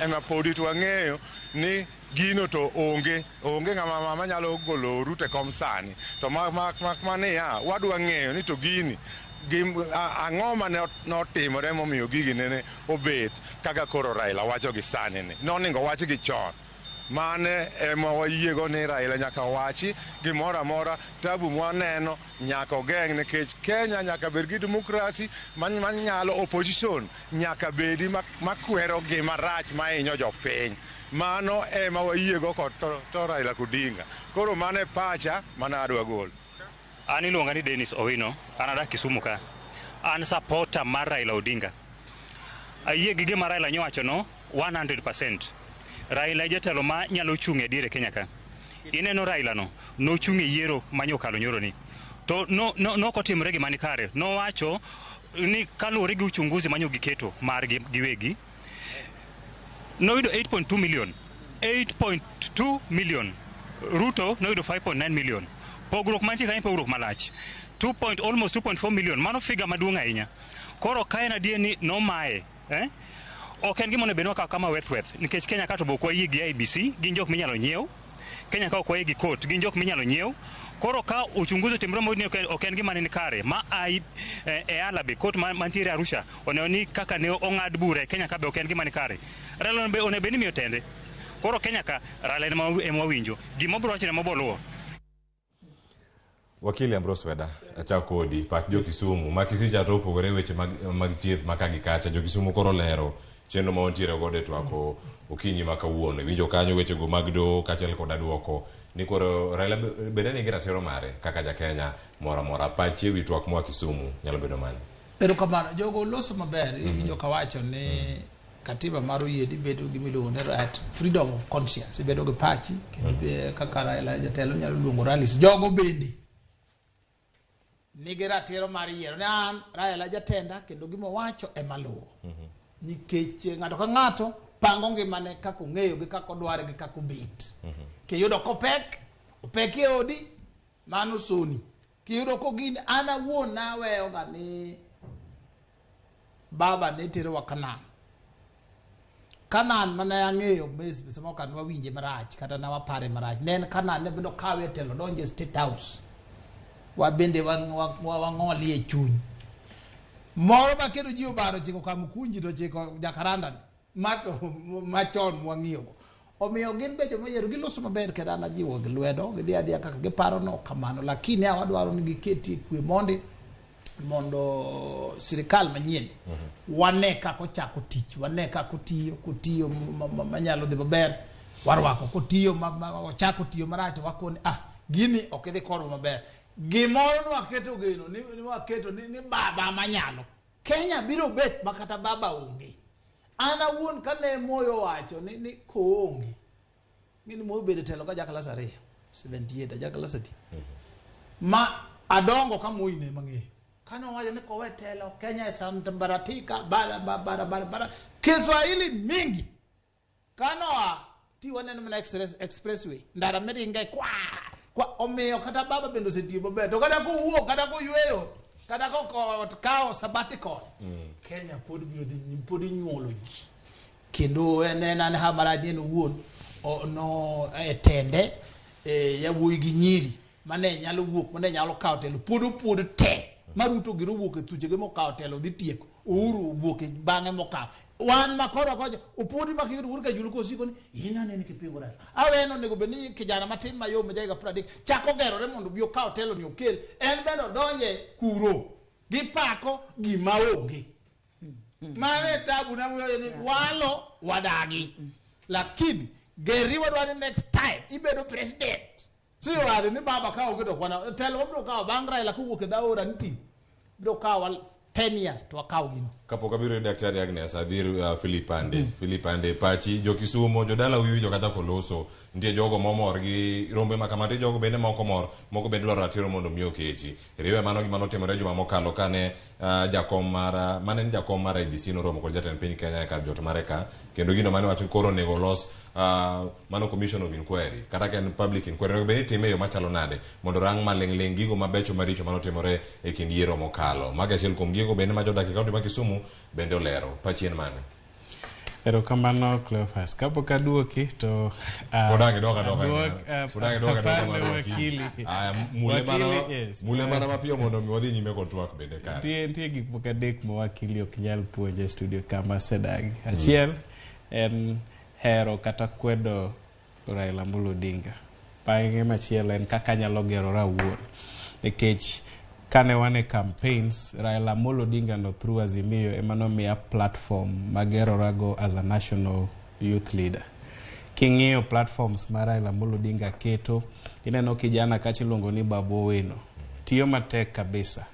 S11: ema podi to wang'eyo ni gino to onge ng'ama mama nyalo golo Ruto e kom sani. To mak maniya, wadwa ng'eyo ni to gini ang'o mane notimore momiyo gigi nene obet kaka koro Raila wacho gi sani ni. Noningo wach gi chon. Mane ema wayiego ni Raila nyaka wachi gimoro amora, tabu mwaneno nyaka ogeng', nikech Kenya nyaka bed gi demokrasi manyalo opposition nyaka bedi makwero gima rach mahinyo jopiny. Mano ema wayiego kod to Raila Odinga. Koro mano e pacha mana adwa golo.
S12: An iluonga ni Dennis Owino, an adak Kisumu ka. An supporter mar Raila Odinga. Ayie gi gima Raila nyowacho no 100%. Raila e jatelo ma nyalo chung' e diere Kenya ka. Ineno Raila no, nochung' e yiero manyokalo nyoro ni. To no kotimore gima ni kare. Nowacho ni kaluwore gi uchunguzi manyo giketo margi giwegi, noyudo 8.2 million. 8.2 million. Ruto noyudo 5.9 million. Pogruok mantie kanyo pogruok malach. Almost 2.4 million. Mano figa maduong' ahinya. Koro ka en adier ni nomaye, Ok en gima onego bed ni wakawo kama weth nikech Kenya ka to be ok wayie gi IEBC, gin jok minyalo nyiew. Kenya ka ok wayie gi court, gin jok minyalo nyiew. Koro ka uchunguzi otimore moyud ni ok en gima ni kare, ma EALA be court mantiere Arusha oneno ni kaka ne ong'ad bura e Kenya ka be ok en gima ni kare. Raila onego bed ni miyo tende. Koro Kenya ka Raila ema wawinjo. Gima obiro wacho ema obiro luwo.
S1: Wakili Ambrose Weda, achako kodi, pach jo Kisumu. Ma Kisii cha to opogore weche mag thieth ma ka gi kacha. Jo Kisumu koro lero chenro ma wantiere godo e twako okinyi ma kawuono. Iwinjo kanyo wechego mag doho kaachiel koda duoko ni koro Raila bende nigi ratiro mare kaka ja Kenya moro amora. Pachi ewi twak moa Kisumu nyalo bedo mane?
S4: Erokamano, jogo loso maber. Iwinjo kawacho ni katiba mar oyie ni bedo gi miluongo ni right freedom of conscience, ibedo gi pachi kendo kaka Raila jatelo nyalo luongo rallies. Jogo bende nigi ratiro mar yiero ni an Raila jatenda kendo gima owacho ema luwo. Nikech ng'ato ka ng'ato pango ngimane kaka ong'eyo gi kaka odware gi kaka obet. Kiyudo kopek, opek e odi, mano soni. Kiyudo kogini, an awuon naweyoga ni baba ne terowa Canaan. Canaan mane ang'eyo samoro ka nwawinje marach kata ne wapare marach. Ne en Canaan ne bende okawe e telo odonjo e State House. Wabende wang'olie chuny. Moro ma kendo ji obaro chiko Kamukunji to chiko Jacaranda ni. Mato machon mwang'iyogo. Omiyo gin be joma oyiero giloso maber kendo an ajiwo gi lwedo, gidhi adhiya kaka giparo no kamano. Lakini wadwaro ni giketie kwe mondi mondo sirikal manyien wane kaka ochako tich, wane kaka otiyo, kotiyo manyalo dhi maber, warwako, kotiyo ochako tiyo marach to wakoni gini ok idhi kodwa maber. Gimoro nwaketo geno ni waketo ni baba manyalo. Kenya biro bet makata baba onge. An awuon kane Moi owacho ni koonge. Ng'eni Moi obedo e telo ka ja klas 2, 78 aja klas adi. Ma adongo ka Moi ne mang'eyo. Kane owacho ni kowe telo Kenya esambaratika bara bara bara bara Kiswahili mingi. Kanoa ti waneno mana expressway ndara miringe kwa kwa omiyo kata baba bende osetiyo maber to kata kowuok kata koyweyo kata kokawo sabbatical Kenya pod biro dhi nyime, pod inyuolo ji kendo en an ha marach ni en owuon no e tende yawuoyi gi nyiri mane nyalo wuok mane nyalo kawo telo pod opuod te ma Ruto giro wuok e thuchege mokawo telo dhi tieko Uhuru owuok e bang'e mokawo wan makoro kocha opuodi ma kiyudo Uhuru Kajulu kosiko ni in anene kipingo Raila aweno onego bed ni kijana matin mayom ma jahiga 30 chako gerore mondo obi okaw telo ni okel en bende odonje kuro gipako gima onge. Mano e tabu na miyo ni walo wadagi lakini geri wadwaro ni next time ibedo president si wadhi ni baba ka onge to kwana telo wabiro kawo bang' Raila kowuok e dhaora ni biro kawo 10 years to wakaw gino.
S1: Kapok abiro ir Daktari Agnes, adhi ir Philip Ande. Philip Ande, pachi, jo Kisumo, jodala wiwinjo kata koloso. Nitie jogo momor gi rombe ma kama, nitie jogo bende ma ok omor, moko bende dwaro ratiro mondo mi oketi. Riwe mano gima notimore juma mokalo kane jakom mar mane en jakom mar IEBC noromo kod jatend piny Kenya e kar jot mare ka, kendo gino mane wacho koro onego olos mano commission of inquiry kata ka en public inquiry onego bed ni itime e yo machalo nade mondo rang maling'ling' gigo mabecho maricho manotimore e kind yiero mokalo. Mago e achiel kuom gigo bende ma jodak e kaunti ma Kisumu bende olero. Pachi en mane?
S2: Erokamano Cleophas. Kapok aduoki to
S1: Pod ang' idok adoka Pod ang' idok adoka mar wakili. Aya, mule mana mule mana mapiyo mondo mi wadhi nyime kod twak bende kare.
S2: Nitie gik moko adek ma wakili ok nyal puonjo e studio kama asedagi. Achiel en hero kata kwedo Raila Amolo Odinga. Bang'e machielo en kaka anyalo gerora awuon. Nikech kane wan e campaigns, Raila Amolo Odinga no through Azimio ema nomiya platform magerorago as a national youth leader. King'iyo platforms ma Raila Amolo Odinga keto, ineno kijana kacha iluongo ni Babu Owino. Tiyo matek kabisa.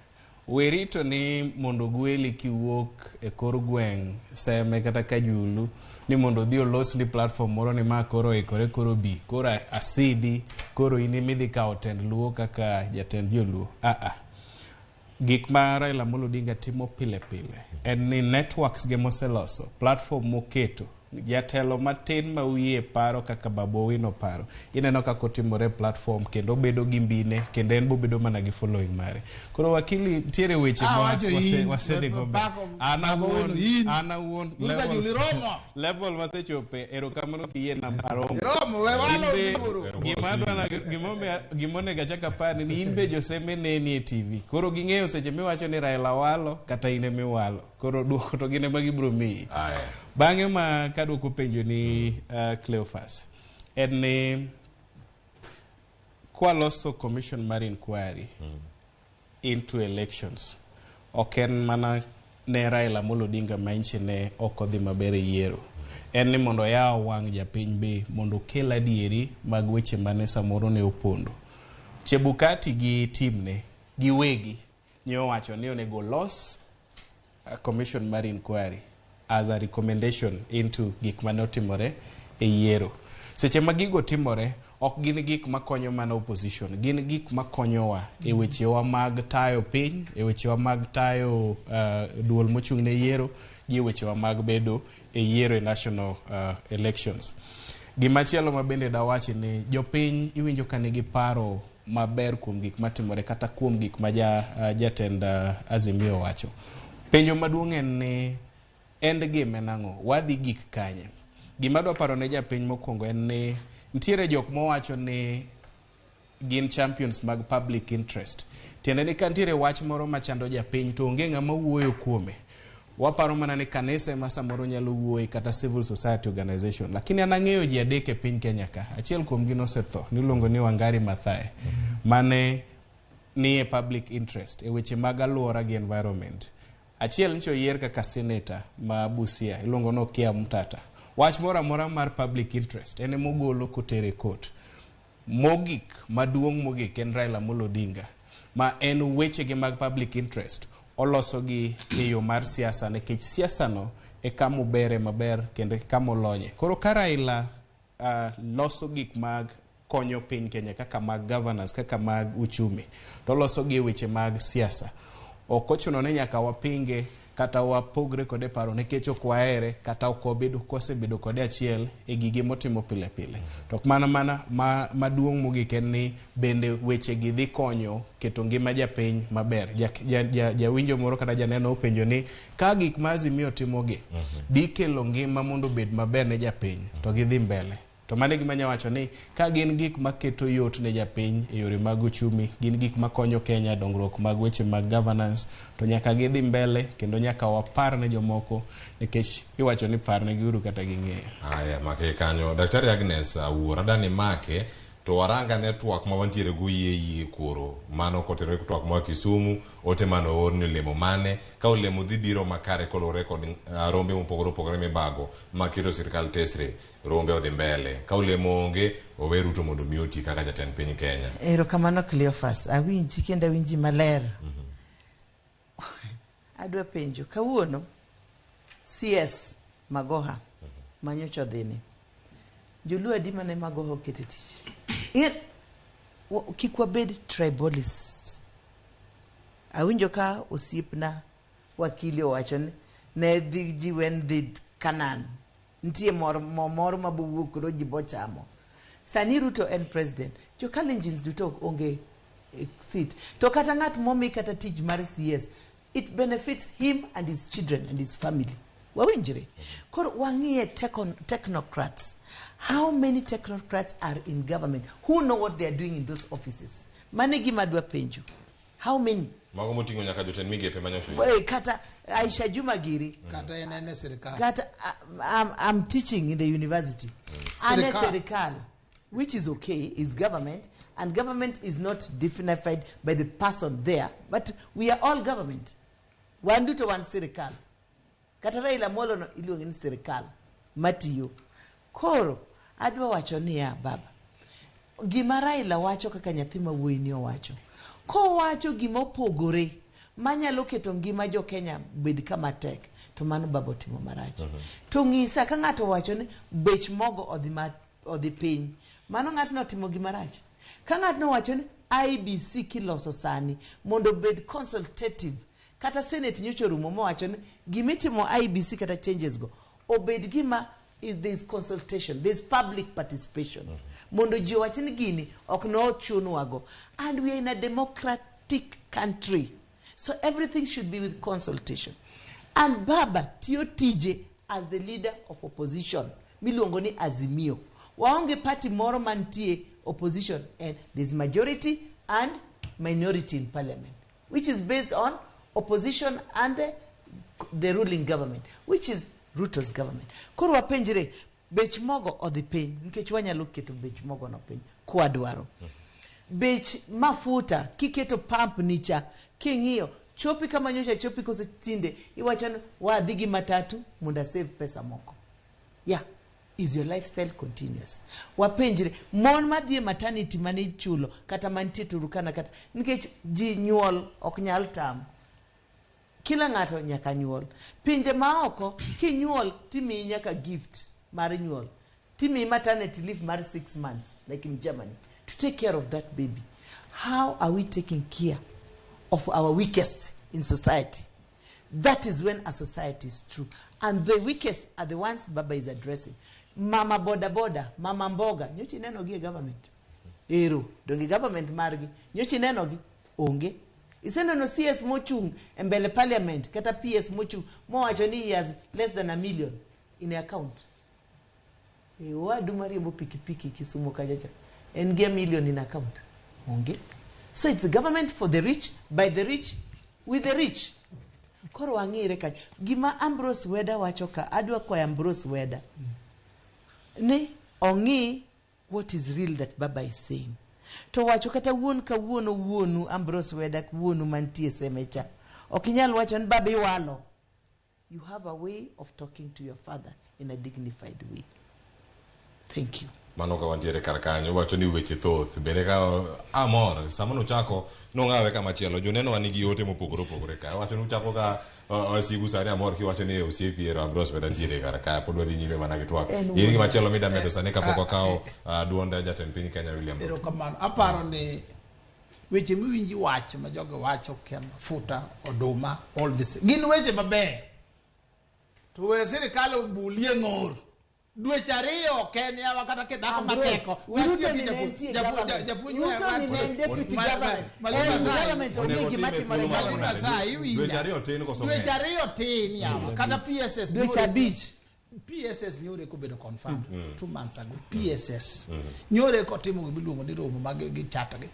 S2: We rito ni mondo ogweli kiwuok e kor gweng' Seme kata Kajulu ni mondo odhi olosni platform moro ni ma koro oikore koro bi koro asidi koro in ema idhi kawo tend Luo kaka jatend joluo. Ah ah. Gik ma Raila Amolo Odinga timo pile pile en ni networks ge moseloso, platform moketo Jatelo matin ma wiye paro kaka Babu Owino paro, ineno kaka otimore e platform kendo obedo gi mbine kendo en bobedo mana gi following mare. Koro wakili nitiere weche
S4: Ah,
S2: ma
S4: wacho in,
S2: wasedhigo mbele.
S4: pako
S2: An
S4: Babu
S2: awuon,
S4: Owino, in.
S2: an awuon
S4: Wuod Kajulu, iromo.
S2: level masechope, erokamano kiyiena aromo.
S4: Iromo, we walo
S2: In be-
S4: luoro.
S2: gima adwa gima onego achak apar ni in be joseme neni e TV. Koro ging'eyo seche miwacho ni Raila walo kata in ema iwalo. Koro duoko to gin ema gibiro miyi. Bang'e ma kaduoko penjo ni Cleophas en ni kwaloso commission mar inquiry into elections ok en mana ne Raila Amolo Odinga ma nchi ne ok odhi maber e yiero. En ni mondo oyaw wang' japiny be mondo okel adieri mag weche mane samoro ne opondo. Chebukati gi timne giwegi ne owacho ni onego olos a commission mar inquiry as a recommendation into gik mane otimore e yiero. Seche ma gigo timore, ok gin gik makonyo mana opposition, gin gik makonyowa e wechewa mag tayo piny, e wechewa mag tayo duol mochung' ne yiero, gi e wechewa mag bedo e yiero e national elections. Gimachielo ma bende dawachi ni jopiny iwinjo ka nigi paro maber kuom gik matimore kata kuom gik ma jatend Azimio wacho. Penjo maduong' en ni end game en ang'o? Wadhi gik kanye? Gima adwa paro ne japiny mokwongo en ni nitiere jok mowacho ni gin champions mag public interest. Tiende ni ka nitiere wach moro machando japiny to onge ng'ama wuoyo kuome. Waparo mana ni kanisa ema samoro nyalo wuoye kata civil society organization. Lakini an ang'eyo ji adek e piny Kenya ka. Achiel kuomgi nosetho, niluongo ni Wangari Maathai, mane nie public interest e weche mag alwora gi environment. Achiel nyicha oyier kaka senator ma Busia, iluongo ni Okiya Omtata. Wach moro amora mar public interest en emogolo kotere e court. Mogik, maduong' mogik en Raila Amolo Odinga, ma en wechege mag public interest olosogi e yo mar siasa nikech siasa no e kama obere maber kendo e kama olonye. Koro ka Raila loso gik mag konyo piny Kenya kaka mag governance, kaka mag uchumi, to oloso gi e weche mag siasa. Ok ochuno ni nyaka wapinge kata wapogre kode paro nikech ok wahere kata ok wabedo wasebedo kode achiel e gige motimo pile pile. To ok mana mana maduong' mogik en ni bende weche gi dhi konyo keto ngima japiny maber. Jawinjo moro kata janeno openjo ni ka gik ma Azimio timogi dhi kelo ngima mondo obed maber ne japiny to gidhi mbele. To mano e gima anyalo wacho ni ka gin gik maketo yot ne japiny e yore mag uchumi, gin gik makonyo Kenya e dongruok mag weche mag governance, to nyaka gidhi mbele kendo nyaka wapar ne jomoko nikech iwacho ni par ne giuru kata ging'eyo.
S1: Aya, make kanyo. Daktari Agnes Awuor, adani make to waranga ne twak ma wantiere go yie yie koro. Mano kotenore gi twak moa Kisumu, ote mane oor ni olemo mane, ka olemo dhi biro makare koluwore kod rombe mopogore opogore mibago ma keto sirkal tesre. Rombe odhi mbele. Ka olemo onge, owe Ruto mondo mi oti kaka jatend piny Kenya.
S3: Erokamano Cleophas, awinji kendo awinji maler. Adwa penjo, kawuono CS Magoha manyocha odhini. Joluo adi mane Magoha oketo e tich? Kik wabed tribalists. Awinjo ka osiepna wakili owacho ni ne dhi ji wen dhi Kanan. Nitie mor moro mabowuok koro ji bochamo. Sani Ruto en president. Jo Kalenjins duto onge seat. To kata ng'at momi kata tich mar CS, it benefits him and his children and his family. Wawinjre. Koro wang'iye technocrats. How many technocrats are in government who know what they are doing in those offices? Mane gima adwa penjo. How many?
S1: Mago moting'o nyaka jotend migepe manyocha.
S3: Kata Aisha Juma giri.
S4: Kata en en e sirikal.
S3: Kata I'm teaching in the university. Ane serikal, which is okay, is government, and government is not dignified by the person there, but we are all government. Wan duto wan sirikal. Kata Raila Amolo no iluonge ni sirikal matiyo. Koro adwa wacho niya baba, gima Raila wacho kaka nyathi ma wuoyi ni owacho, kowacho gima opogore manyalo keto ngima jo Kenya bed kama tek, to mano baba otimo marach. To ng'isa ka ng'ato owacho ni bech mogo odhi piny, mano ng'atno otimo gima rach. Ka ng'atno owacho ni IBC kiloso sani mondo obed consultative, kata Senate nyocha orumo mowacho ni gimitimo IBC kata changes go obed gima there is consultation, there is public participation. Mondo ji owach ni gini ok nochunwago. And we are in a democratic country. So everything should be with consultation. And Baba tiyo tije as the leader of opposition, miluongo ni Azimio. Waonge party moro mantie opposition, and there's majority and minority in parliament, which is based on opposition and the ruling government, which is Ruto's government. Koro wapenjre, bech mogo odhi piny, nikech wanyalo keto bech mogo no piny kwadwaro. Bech mafuta kiketo pump nicha, king'iyo chopi kama nyocha chopi kose tinde iwacho ni wadhi gi matatu mondo asave pesa moko. Yeah, is your lifestyle continuous? Wapenjre, mon madhi e maternity mane ichulo kata mantie Turkana kata nikech ji nyuol ok nyal tam. Kila ng'ato nyaka nyuol. Pinje maoko kinyuol timiyi nyaka gift mar nyuol. Timiyi maternity leave mar 6 months like in Germany to take care of that baby. How are we taking care of our weakest in society? That is when a society is true. And the weakest are the ones Baba is addressing. Mama boda boda, mama mboga, nyochi neno gi e government. Ero, donge government margi, nyochi neno gi, onge. Iseneno CS mochung' e mbele parliament, kata PS mochung' mowacho ni he has less than $1 million in account. Owadu mariembo pikipiki Kisumu kachacha, en gi $1 million in account. Onge. So it's the government for the rich, by the rich, with the rich. Koro wang'ire kanyo. Gima Ambrose Weda wacho ka, adwa kwayo Ambrose Weda ni ong'i what is real that Baba is saying. To wacho kata wuon ka wuono wuonu Ambrose Weda wuonu mantie semecha. Ok inyal wacho ni Baba iwalo. You have a way of talking to your father in a dignified way. Thank you.
S1: Mano ka wantiere kar kanyo, wacho ni weche thoth. Bende ka amor, sama nochako, nong'awe kama chielo. Joneno wan gi ote mopogore opogore ka. Wacho ni uchako ka wasigu sani amor kiwacho ni osiepi ero Ambrose Weda nitiere kar ka. Pod wadhi nyime mana gi twak. In gima chielo mida medo sani kapok wakawo duond jatend piny Kenya William Ruto.
S4: Erokamano. Aparo ni weche miwinji wacho ma jogi wacho kia mafuta, oduma, all this. Gin weche mabeyo. To we sirikal obulie ng'or. Dweche ariyo ok en yawa kata kidhako mateko.
S3: Ruto ni ne nitie government. Ruto ni ne en deputy government. En government onge gima timore government.
S1: Dweche ariyo tin koso ng'eny?
S4: Dweche ariyo tin yawa. Kata PSS
S3: Dweche abich.
S4: PSS nyore kobedo confirmed 2 months ago. PSS nyore kotimo gima iluongo ni romo mag gichata gi.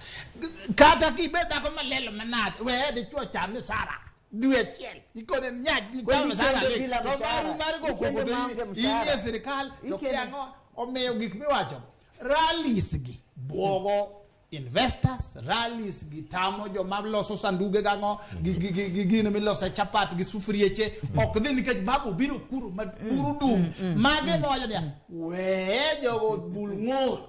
S4: Kata kibed dhako malelo manade, we dichuo cham misara. Dwe achiel ikone nyaj ni cham misara. To mar go koko to in e sirikal to kiang'o omiyo gik miwacho. Rallies gi buogo investors, rallies gi tamo joma loso sanduge gang'o gi gino milose chapat gi sufrieche ok dhi nikech babu biro kuro ma kuro dum. Mage mowacho niya we jogo bul ng'ur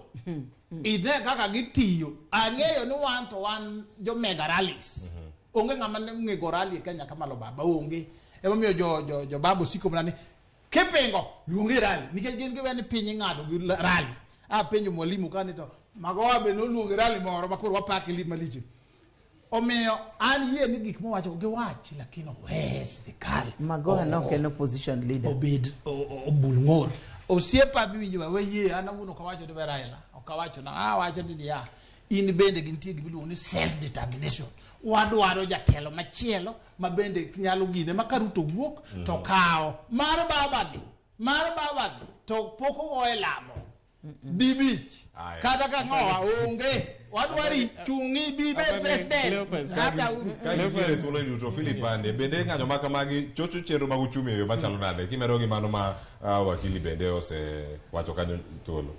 S4: ine kaka gitiyo. Ang'eyo ni wan to wan jo mega rallies. Onge ng'ama ne ng'ego rally e Kenya kamalo baba onge. Emomiyo jo jo jo babu siko mana ni kipingo luongi rally nikech gin giwe ni piny ing'ado gi rally. Apenjo mwalimu kani to Magoha be noluongo rally moro ma koro wapake lit malich. Omiyo an yie ni gik mowacho giwachi lakini owe sirikal.
S3: Magoha ne ok en opposition leader.
S4: Obed obul ng'or. Osiepa biwinjo we yie an awuon ok awacho ni we Raila. Ok awacho na awacho ni niya in bende gintie gima iluongo ni self determination. Wadwaro jatelo machielo ma bende nyalo gine ma ka Ruto wuok to kawo mar babani mar babani to pok ogoye lamo dibich
S1: Aya.
S4: kata ka ng'owa onge wadwari chung'i bi bed president hata uru
S1: Ka nitiere thuolo duto Philip Ande bende ng'anyo ma kamagi chocho chenro mag uchumi e yo machalo nade kimedo gi mano ma wakili bende osewacho kanyo thuolo.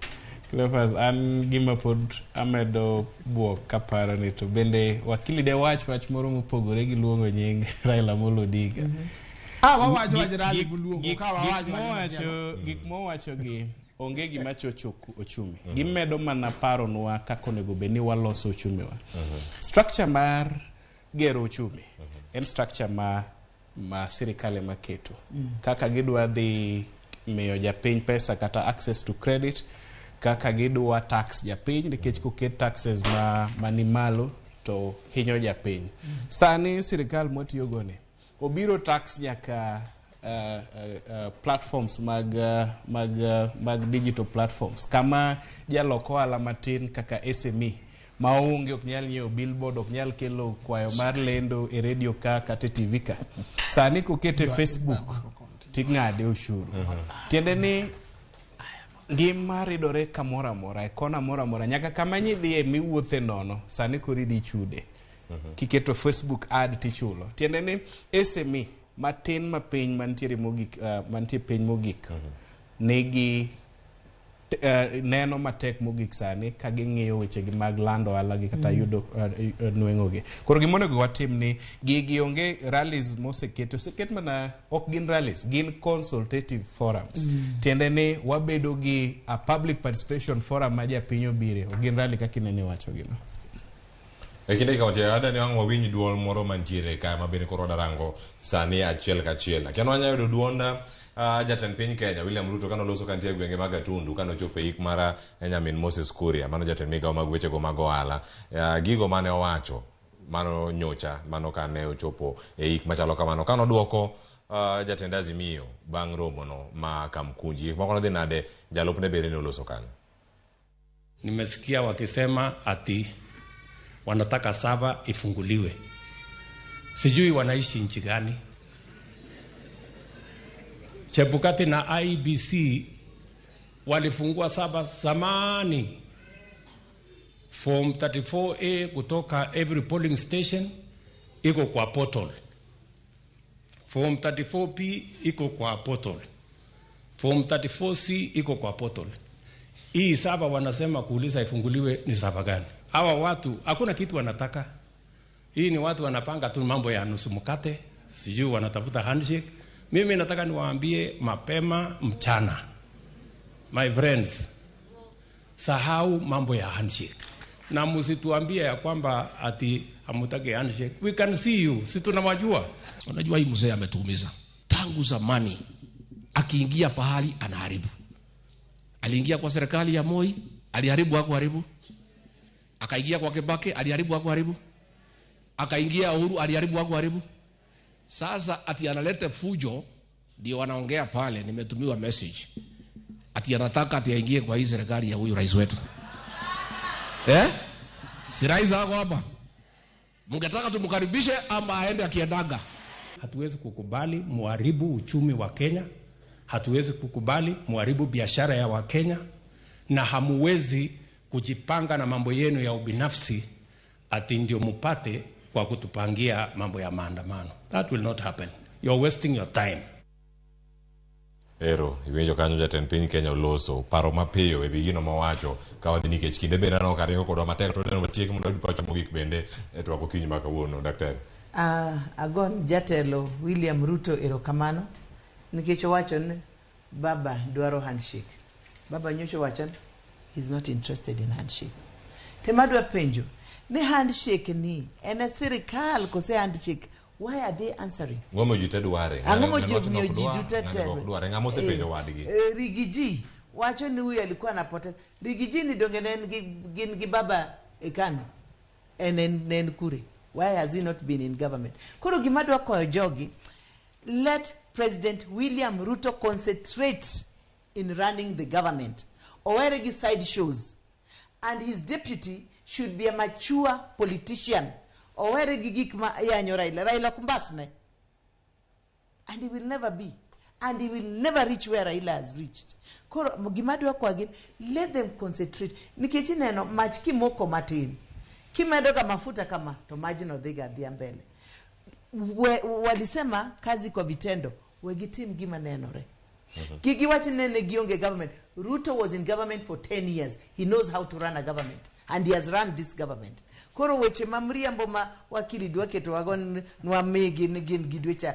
S2: Cleophas, an gima pod amedo buok kaparo ni to bende wakili de wach wach moro mopogore gi luongo nying Raila Amolo Odinga.
S4: Wawacho wach rally buluongo ka wawacho wach
S2: Gik mowacho gi onge gima chocho ochumi. Gimedo mana paronwa kaka onego bed ni waloso ochumiwa. Structure mar gero uchumi en structure ma sirikal ema keto. Kaka gidwa dhi miyo japiny pesa kata access to credit, kaka gidwa tax japiny nikech koket taxes ma ni malo to hinyo japiny. Sani sirikal mwatiyogo ni obiro tax nyaka platforms mag digital platforms kama jalok ohala matin kaka SME maonge ok nyal nyiewo billboard, ok nyal kelo kwayo mar lendo e radio ka kata e TV ka. Sani kokete Facebook ting'ade ushuru. Tiende ni ngima ridore kamoro amora e kona moro amora nyaka kama nyidhiye miwuothe nono sani koro idhi chude kiketo Facebook ad tichulo. Tiende ni SME matin mapiny mantiere mogik mantie piny mogik nigi neno matek mogik sani ka ging'iyo wechegi mag lando ohala gi kata yudo nweng'o gi. Koro gima onego watim ni gigi onge rallies moseket oseket mana ok gin rallies, gin consultative forums. Tiende ni wabedo gi a public participation forum ma japiny obire, ok gin rally kaka inene iwacho gino.
S1: E kinde ka wantie adwa ni wang' wawinj duol moro mantiere ka ma bende koro wadarango sani achiel kachiel. Akia ni wanyalo yudo duond jatend piny Kenya William Ruto kanoloso kantie e gwenge mag Gatundu kanochopo e ik mar nyamin Moses Kuria mano jatend migawo mag wechego mag ohala. Gigo mane owacho mano nyocha mano kane ochopo e ik machalo kamano kanoduoko jatend Azimio bang' romono ma Kamkunji. Gik moko nodhi nade jalupne bende ne oloso kanyo.
S13: Nimesikia wakisema ati wanataka server ifunguliwe. Sijui wanaishi nchi gani. Chebukati na IEBC walifungua server zamani, form 34A kutoka every polling station iko kwa portal, form 34P iko kwa portal, form 34C iko kwa portal. Hii server wanasema kuuliza ifunguliwe ni server gani? Hawa watu hakuna kitu wanataka. Hii ni watu wanapanga tu mambo ya nusu mkate, sijui wanatafuta handshake. Mimi nataka niwaambie mapema mchana, my friends, sahau mambo ya handshake na msituambie ya kwamba ati hamutaki handshake. We can see you, si tunawajua.
S14: Unajua hii mzee ametuumiza tangu zamani, akiingia pahali anaharibu. Aliingia kwa serikali ya Moi, aliharibu hakuharibu? Akaingia kwa Kibaki, aliharibu hakuharibu? Akaingia Uhuru, aliharibu hakuharibu? Sasa ati analete fujo, ndio wanaongea pale, nimetumiwa message ati anataka ati aingie kwa hii serikali ya huyu rais wetu eh? Si rais ako hapa? Mngetaka tumkaribishe ama aende akiendaga?
S13: Hatuwezi kukubali muharibu uchumi wa Kenya, hatuwezi kukubali muharibu biashara ya Wakenya, na hamuwezi kujipanga na mambo yenu ya ubinafsi ati ndio mupate kwa kutupangia mambo ya maandamano. That will not happen. You're wasting your time.
S1: Ero, iwinjo kanyo jatend piny Kenya oloso paro mapiyo e wi gino mowacho ka wadhi nikech kinde bende aneno ka ringo kodwa matek to neno watiek mondo wayud pacho mogik bende e twak okinyi ma kawuono daktari.
S3: Agon jatelo William Ruto erokamano nikech owacho ni baba dwaro handshake. Baba nyocha owacho ni he's not interested in handshake. Tema adwa penjo ni handshake ni en e sirikal kose handshake Why are they answering?
S1: Ang'o momiyo ji te dware?
S3: Ang'o
S1: Ng'ani wacho ni
S3: momiyo
S1: ok
S3: ji
S1: dwar,
S3: duto
S1: ng'ani be ok
S3: te-
S1: dware. Ng'ama osepenjo
S3: Eh,
S1: wadgi?
S3: Rigiji wacho ni huyu alikuwa anapoteza. Rigiji ni donge ne en gi, gin gi baba e KANU. En en ne en kure. Why has he not been in government? Koro gima dwa kwayo jogi, let President William Ruto concentrate in running the government. Owere gi side shows. And his deputy should be a mature politician. Owere gi gik ma yanyo Raila. Raila ok mbasne. And he will never be. And he will never reach where Raila has reached. Koro gima dwa kwa gin, let them concentrate. Nikech ineno mach kimoko matin, kimedo ga mafuta kama, to majno dhiga adhiya mbele. Walisema kazi kwa vitendo, we gitim gima nenore. Kik giwach ni ne gionge government. Ruto was in government for 10 years. He knows how to run a government. And he has run this government. Koro weche ma mriambo ma wakili dwa keto wago nwamigi ni gin gi dweche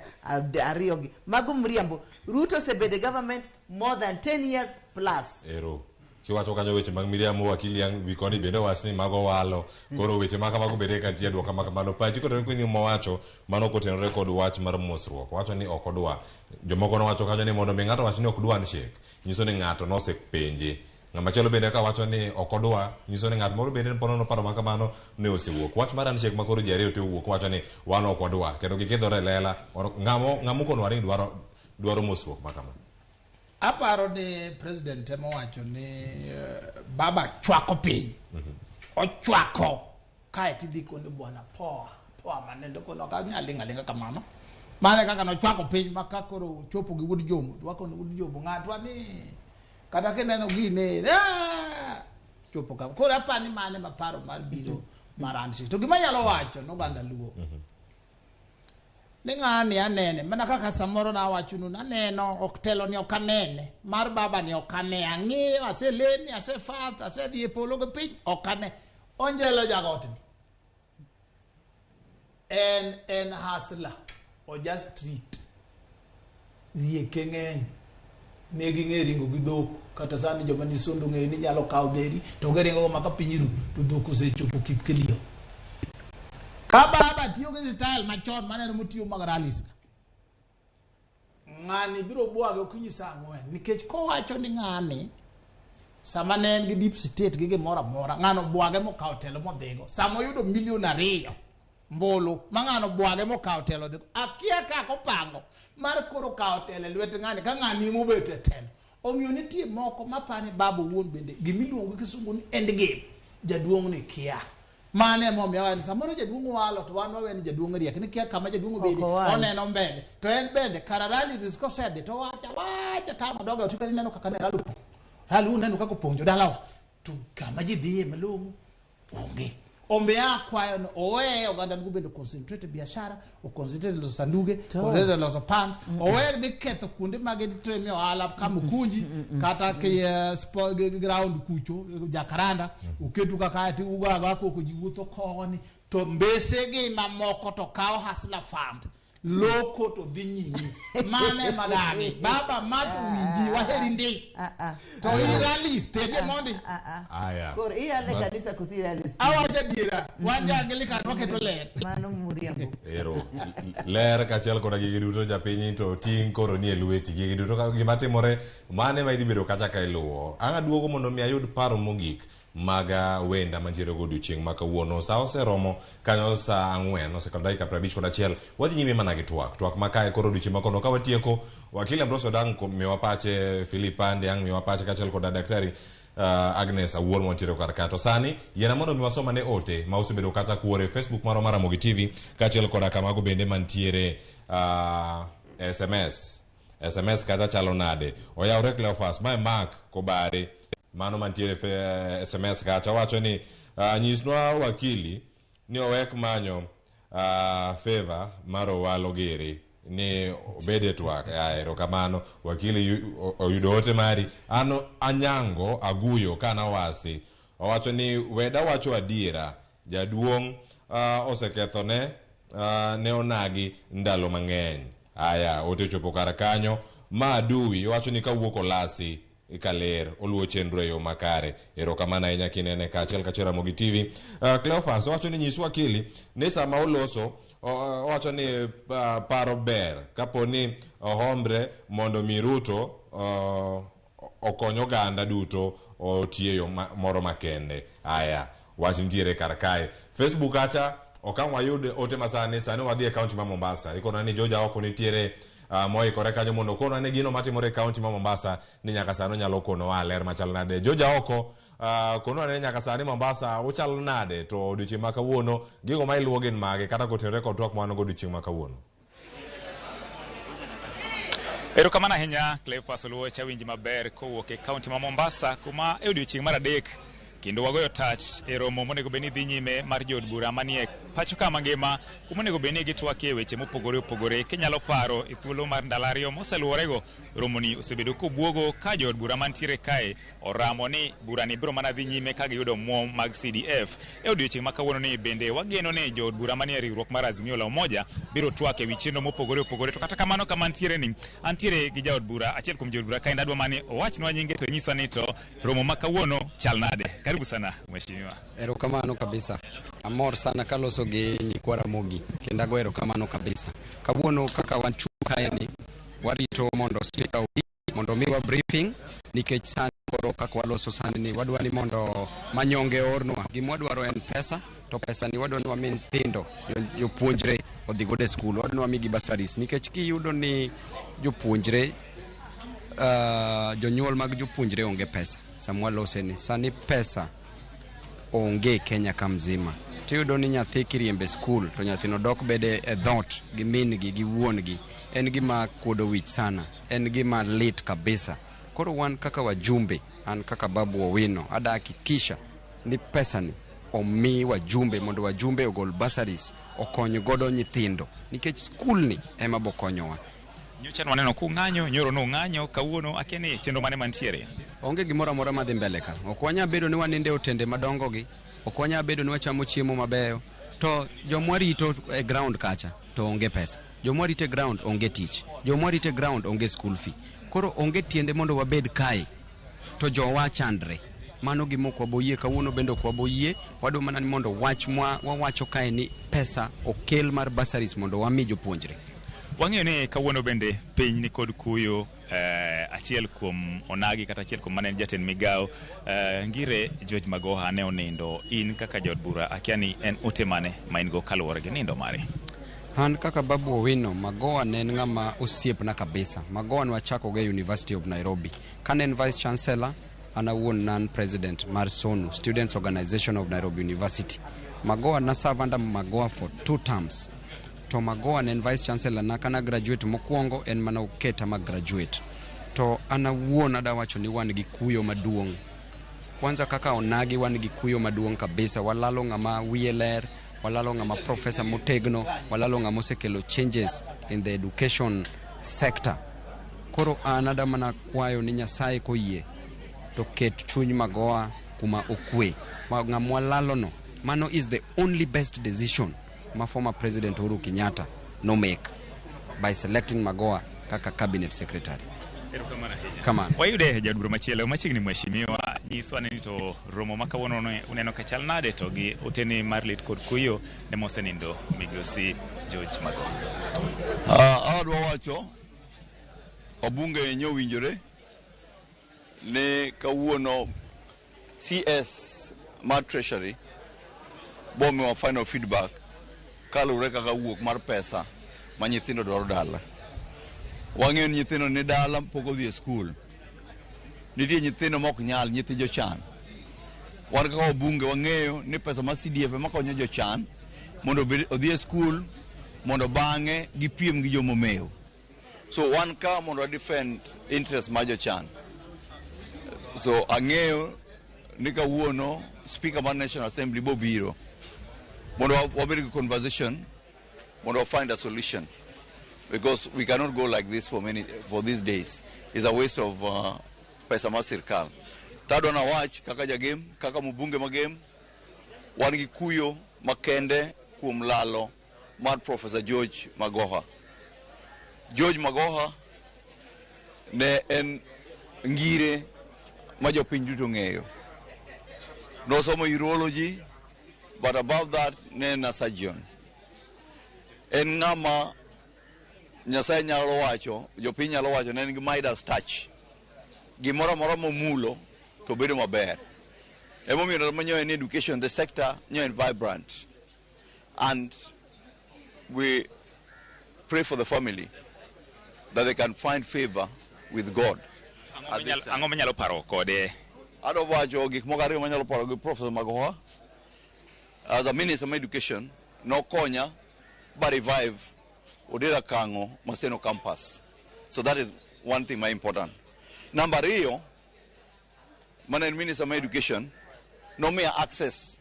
S3: ariyo gi. Mago mriambo. Ruto osebedo e government more than 10 years plus.
S1: Ero. Kiwacho kanyo weche mag miriambo wakili ang' wi koni bende owach ni mago walo. Koro weche ma kamago bende ka nitie duoko ma kamano. Pachi kotenore kod mowacho mano kotenore kod wach mar mosruok. Owacho ni ok odwa. Jomoko nowacho kanyo ni mondo mi ng'ato wach ni ok dwa handshake, nyiso ni ng'ato nosepenje. Ng'ama chielo bende ka wacho ni ok odwa, nyiso ni ng'at moro bende pod nono paro ma kamano ne osewuok. Wach mar handshake ma koro ji ariyo te owuok wacho ni wan ok wadwa kendo gikidhore e lela. Ng'amo ng'amo kono ni dwaro dwaro mosruok ma kama.
S4: Aparo ni president ema owacho ni baba chwako piny. Ochwako. Kae tidhi koni bwana poa. Poa manendo kono ok anyal ling' aling'a kamano. Mano e kaka nochwako piny ma ka koro ochopo gi wuod Jomo. To wakoni wuod Jomo ng'atwa ni kata kineno gine chopo kama. Koro apani mano ema paro mar biro mar handshake. To gima anyalo wacho ne oganda Luo. Ni ng'ani anene mana kaka samoro nawachonu naneno ok telo ni ok anene mar baba ni ok ane ang'iyo aseleni ase fast asedhi e polo gi piny ok ane onjelo jagotni en hustler oja street rieke ng'eny ne ging'e ringo gi dhok kata sani joma ni sondo ng'eyo ni nyalo kawo dheri to giringo go maka piny ru to dhok osechopo Kipkelio. Ka baba tiyo gi style machon maneno motiyo mag rallies ka. Ng'ani biro bwage okinyi saa 4 nikech kowacho ni ng'ani sama ne en gi deep state gi gimoro amora ng'ano bwage mokawo telo modhigo sama oyudo milion 2 mbulu ma ng'ano bwage mokawo telo odhigo akia kaka opango mar koro kawo telo e lwet ng'ani ka ng'ani mobet e telo. Omiyo nitie moko mapani baba owuon bende gimiluongo gi kisungu ni end game jaduong' ni kia. Mano ema omiyo awacho ni samoro jaduong' walo to wan wawe ni jaduong' riek ni kia kama jaduong' obede
S3: Ok owal.
S4: oneno mbele to en bende kara rallies kosedhi to wacha wacha kama odoge ot ka ineno kaka ne rally opong'. Rally uneno kaka opong' jodalawa to kama ji dhiye malong'o onge. Omiyo akwayo ni oweye oganda Luo bende concentrate e biashara, o concentrate e loso sanduge, concentrate e loso pants, oweye dhi ketho kuonde mag timo ohala Kamukunji kata ki ground kucho Jacaranda, oketu kaka ti ugo agoya koko ji wuotho koni to mbese gi mamoko to kawo hustler fund loko to dhi nyime. Mano ema dagi. Baba ma to winji waheri ndi. To irali state mondi.
S1: Aya.
S3: Koro iyale kanisa koso iyale state?
S4: Awacho adiera. Wan jo Anglican waketo ler.
S3: Mano muriambo.
S1: Ero. Ler kaachiel koda gigi duto japiny to ting' koro nie lweti. Gigi duto ka gima timore mane ma idhi bedo kacha ka iluwo. Ang' aduogo mondo mi ayud paro mogik mag wenda mantiere go odiochieng' ma kawuono. Sa oseromo kanyo saa 4 osekalo dakika 51. Wadhi nyime mana gi twak. Twak ma kae koro odiochieng' ma kawuono ka watieko. Wakili Ambrose Odang' miwa pache, Philip Ande ang' miwa pache kaachiel koda daktari Agnes Awuor mantiere kar ka. To sani yiena mondo mi wasom ane ote ma osebedo kata kuore Facebook marwa mar Ramogi TV kaachiel koda kamago bende mantiere SMS. SMS kata chalo nade? Oyawre Cleophas, mae Mark Kobare. Mano mantiere SMS kacha wacho ni nyisnwa wakili ni owek manyo favor mar Owalo Gere ni obed e twak. Erokamano wakili oyudo ote mari. An Anyango Aguyo kana wasi owacho ni weda wacho adiera jaduong' osekethone ne onagi ndalo mang'eny. Aya ote ochopo kar kanyo. Ma Adui owacho ni kawuok Olasi kaler oluwo chenro e yo makare. Erokamano ahinya kinene kaachiel kachiel Ramogi TV. Cleophas owacho ni nyis wakili ni sama oloso Owacho ni paro ber kapo ni ohombre mondo mi Ruto okony oganda duto otiye yo moro makende. Aya, wach nitiere kar kae. Facebook acha okang' wayud ote masani. Sani wadhi e kaunti ma Mombasa. Ikona ni Joja oko nitiere moikore kanyo mondo okonwa ni gino matimore e kaunti ma Mombasa ni nyaka sani onyalo konowa ler machal nade. Joja oko konwa ni nyaka sani Mombasa uchal nade, to odiochieng' ma kawuono gigo ma iluwo gin mage kata kotenore kod twak ma wan go odiochieng' ma kawuono.
S15: Erokamano ahinya Cleophas Oluoch, awinji maber kowuok e kaunti ma Mombasa kuma e odiochieng' mar adek kendo wagoyo tach e romo monego bed ni dhi nyime mar jood bura manie pacho ka mangima kuma onego bed ni gitwakie weche mopogore opogore. Kinyalo paro e thuolo mar ndalo ariyo moseluworego, romoni osebedo kobuogo ka jood bura mantiere kae oramo ni burani biro mana dhi nyime ka giyudo omuom mag CDF. E odiochieng' ma kawuono ni bende wageno ni jood bura manie riwruok mar Azimio la Umoja biro twak e wi chenro mopogore opogore. To kata kamano kama antiere ni antiere gi jaod bura achiel kuom jood bura kaendi, adwa mani owachnwa nyinge to nyiswa ni to romo ma kawuono chal nade. Karibu sana mheshimiwa.
S16: Erokamano kabisa. Amor sana kaloso gi nyikwa Ramogi kendo ago erokamano kabisa. Kawuono kaka wachung' kae ni warito mondo speaker obi mondo omiwa briefing nikech sani koro kaka waloso sani ni wadwa ni mondo manyonge oornwa. Gima wadwaro en pesa, to pesa ni wadwa ni wami nyithindo jopuonjre odhi godo e skul. Wadwa ni wamigi bursaries nikech kiyudo ni jopuonjre jonyuol mag jopuonjre onge pesa sama walose ni sani pesa onge Kenya ka mzima. Tiyudo ni nyathi kiriembe skul to nyathino dok bede e dhot gi min gi gi wuon gi. En gima kuodo wich sana, en gima lit kabisa. Koro wan kaka wajumbe, an kaka Babu Owino, ada hakikisha ni pesa ni omi wajumbe mondo wajumbe ogol bursaries okony godo nyithindo nikech skul ni ema bokonyowa.
S15: Nyocha waneno kung'anyo, nyoro nung'anyo, kawuono akia ni chenro mane mantiere.
S16: Onge gimoro amora madhi mbele ka. Ok wanyal bedo ni wanindo e otende madongo gi, ok wanyal bedo ni wachamo chiemo mabeyo, to jomwa rito e ground kacha to onge pesa. Jomwa rito e ground onge tich. Jomwa rito e ground onge school fee. Koro onge tiende mondo wabed kae to jowa chandre. Mano gima ok waboyie kawuono bende ok waboyie. Wadwa mana ni mondo wach mwa wawacho kae ni pesa okel mar bursaries mondo wami jopuonjre.
S15: Wang'eyo ni kawuono bende piny ni kod kuyo achiel kuom onagi kata achiel kuom mane en jatend migawo Ngire George Magoha ne onindo. In kaka jaod bura akia ni en ote mane ma in go kaluwore gi nindo mare.
S16: An kaka Babu Owino, Magoha ne en ng'ama osiepna kabisa. Magoha ne wachako go e University of Nairobi. Kane en Vice Chancellor, an awuon nan president mar SONU, Students Organization of Nairobi University. Magoha na serve under Magoha for 2 terms. To Magoha ne en Vice Chancellor na kana graduate mokwongo en mana oketa ma graduate. To an awuon ada wacho ni wan gi kuyo maduong'. Kwanza kaka onagi wan gi kuyo maduong' kabisa. Walalo ng'ama wiye ler, walalo ng'ama professor motegno, walalo ng'ama osekelo changes in the education sector. Koro an ada mana kwayo ni Nyasaye koyie to ket chuny Magoha kuma okwe. Ng'ama walalo no, mano is the only best decision ma former President Uhuru Kenyatta no make by selecting Magoha kaka cabinet secretary.
S15: Erokamano ahinya.
S16: Kamano.
S15: Wayude jaod bura machielo machiegni mheshimiwa, nyiswa ni to romo ma kawuono uneno ka chal nade to gi otene mar lit kod kuyo ne mosenindo migosi George Magoha.
S17: Adwa wacho wabunge nyowinjore ni kawuono CS mar Treasury bomiwa final feedback kaluwore kaka wuok mar pesa ma nyithindo dwaro dala. Wang'eyo ni nyithindo ni dala pok odhi e skul. Nitie nyithindo mok nyal, nyithi jochan. Wan kaka wabunge wang'eyo ni pesa mar CDF ema konyo jochan mondo odhi e skul mondo bang'e gipiem gi jomomew. So wan ka mondo wa defend interest mar jochan. So ang'eyo ni kawuono Speaker mar National Assembly bobiro mondo wabed gi conversation mondo wa find a solution, because we cannot go like this for these days. It's a waste of pesa mar sirkal. Tadwa nawach kaka jagem, kaka mbunge magem, wan gi kuyo makende kuom lalo mar Professor George Magoha. George Magoha ne en ngire ma jopiny duto ng'eyo. Nosomo urology, but above that ne en a surgeon. En ng'ama Nyasaye nyalo wacho, jopiny nyalo wacho ne en gi Midas touch. Gimoro amora momulo to bedo maber. Emomiyo ndalo ma nyo en education, the sector nyo en vibrant. And we pray for the family that they can find favor with God.
S15: Ang'o minyalo paro kode?
S17: Adwa wacho gik moko ariyo manyalo paro gi Professor Magoha. As a minister of education, nokonya ba revive Odera Kang'o Maseno campus. So that is one thing my important. Number ariyo, mane en minister of education, nomiya access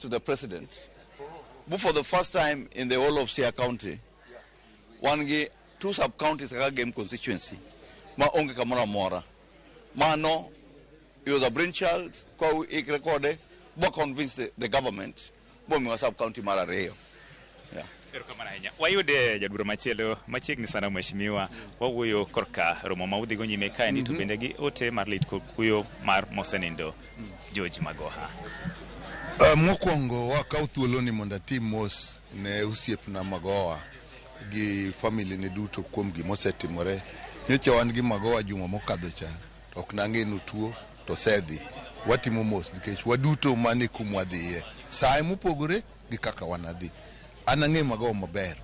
S17: to the president. But for the first time in the whole of Siaya County, wan gi 2 sub-counties kaka Gem constituency, ma onge kamoro amora. Mano, he was a brainchild, kwa ikre kode, bo convince the government, bo miwa sub-county mar ariyo. Yeah.
S15: Erokamano ahinya. Wayude jabura machielo machiegni sana mheshimiwa, wawuoyo korka romo ma udhigo nyime kaendi to bende gi ote mar lit kod kuyo mar mosenindo George Magoha.
S18: Mokwongo wakaw thuolo ni mondo atim mos ne osiepna Magoha gi family ne duto kuom gima osetimore. Nyocha wan gi Magoha juma mokadho cha, ok nang'e ni otuo to osedhi. Watimo mos nikech waduto mane kuma wadhiye. Sae mopogore gi kaka wanadhi. An ang'e Magoha maber.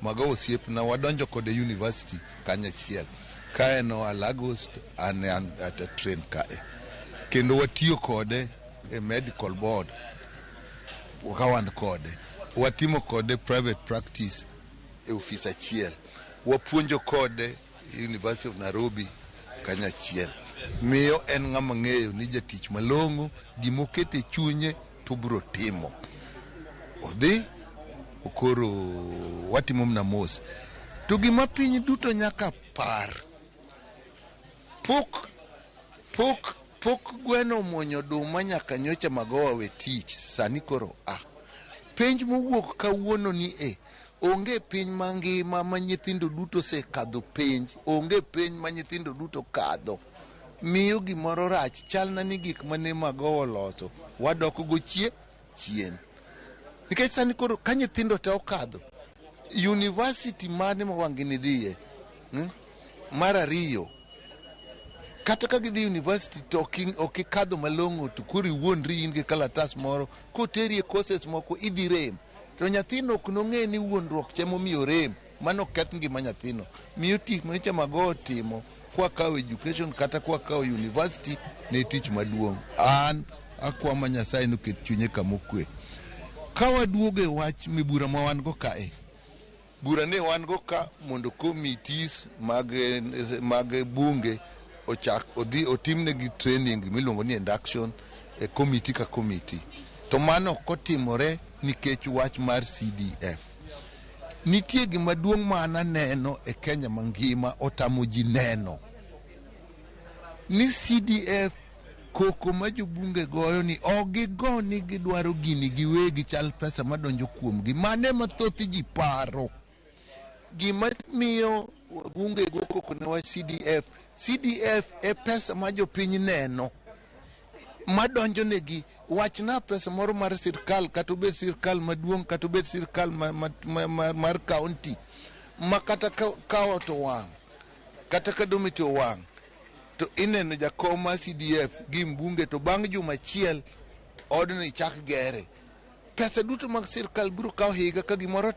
S18: Magoha osiepna, wadonjo kode university kanyachiel. Ka en oa Lagos, an at a train kae. Kendo watiyo kode e medical board ka wan kode. Watimo kode private practice e ofis achiel. Wapuonjo kode University of Nairobi kanyachiel. Miyo en ng'ama ng'eyo ni jatich malong'o, gimoketo e chunye to biro timo. Odhi, koro watimo mana mos. To gima piny duto nyaka par, pok gweno omuonyo oduma nyaka nyocha Magoha we tich, sani koro a. Penj mowuok kawuono ni e, onge piny mangima ma nyithindo duto osekadho penj, onge piny ma nyithindo duto kadho. Miyo gimoro rach, chalna ni gik mane Magoha oloso, wadok go chien. Nikech sani koro ka nyithindo te okadho, university mane ma wang' gini dhiye? Mar ariyo, kata ka gidhi university to ok ikadho malong'o to koro iwuondri in gi kalatas moro, koteri e courses moko idhi rem. To nyathino ok nong'e ni wuondruok cha emomiyo orem, mano keth ngima nyathino. Miyo tich manyocha Magoha otimo kwakawo education kata kwakawo university ne tich maduong'. An akwama Nyasaye noket chunye kama okwe. Ka waduogo e wach mibura ma wan go kae, bura ne wan go ka mondo committees mag bunge ochak odhi otimnegi training miluongo ni induction e committee ka committee. To mano ok otimore nikech wach mar CDF. Nitie gima duong' ma an aneno e Kenya mangima otamo ji neno. Ni CDF koko ma jobunge goyo ni ok gigo ni gidwaro gini giwegi chal pesa madonjo kuomgi. Mano ema thoth ji paro. Gima miyo wabunge go koko ne wach CDF, CDF e pesa ma jopiny neno madonjo negi. Wachna pesa moro mar sirkal, kata obed sirkal maduong', kata obed sirkal mar county, ma kata ka ot owang', kata ka dormitory owang', to ineno jakom mar CDF gi mbunge to bang' juma achiel odni chak gere. Pesa duto mag sirkal biro kawo higa ka gimoro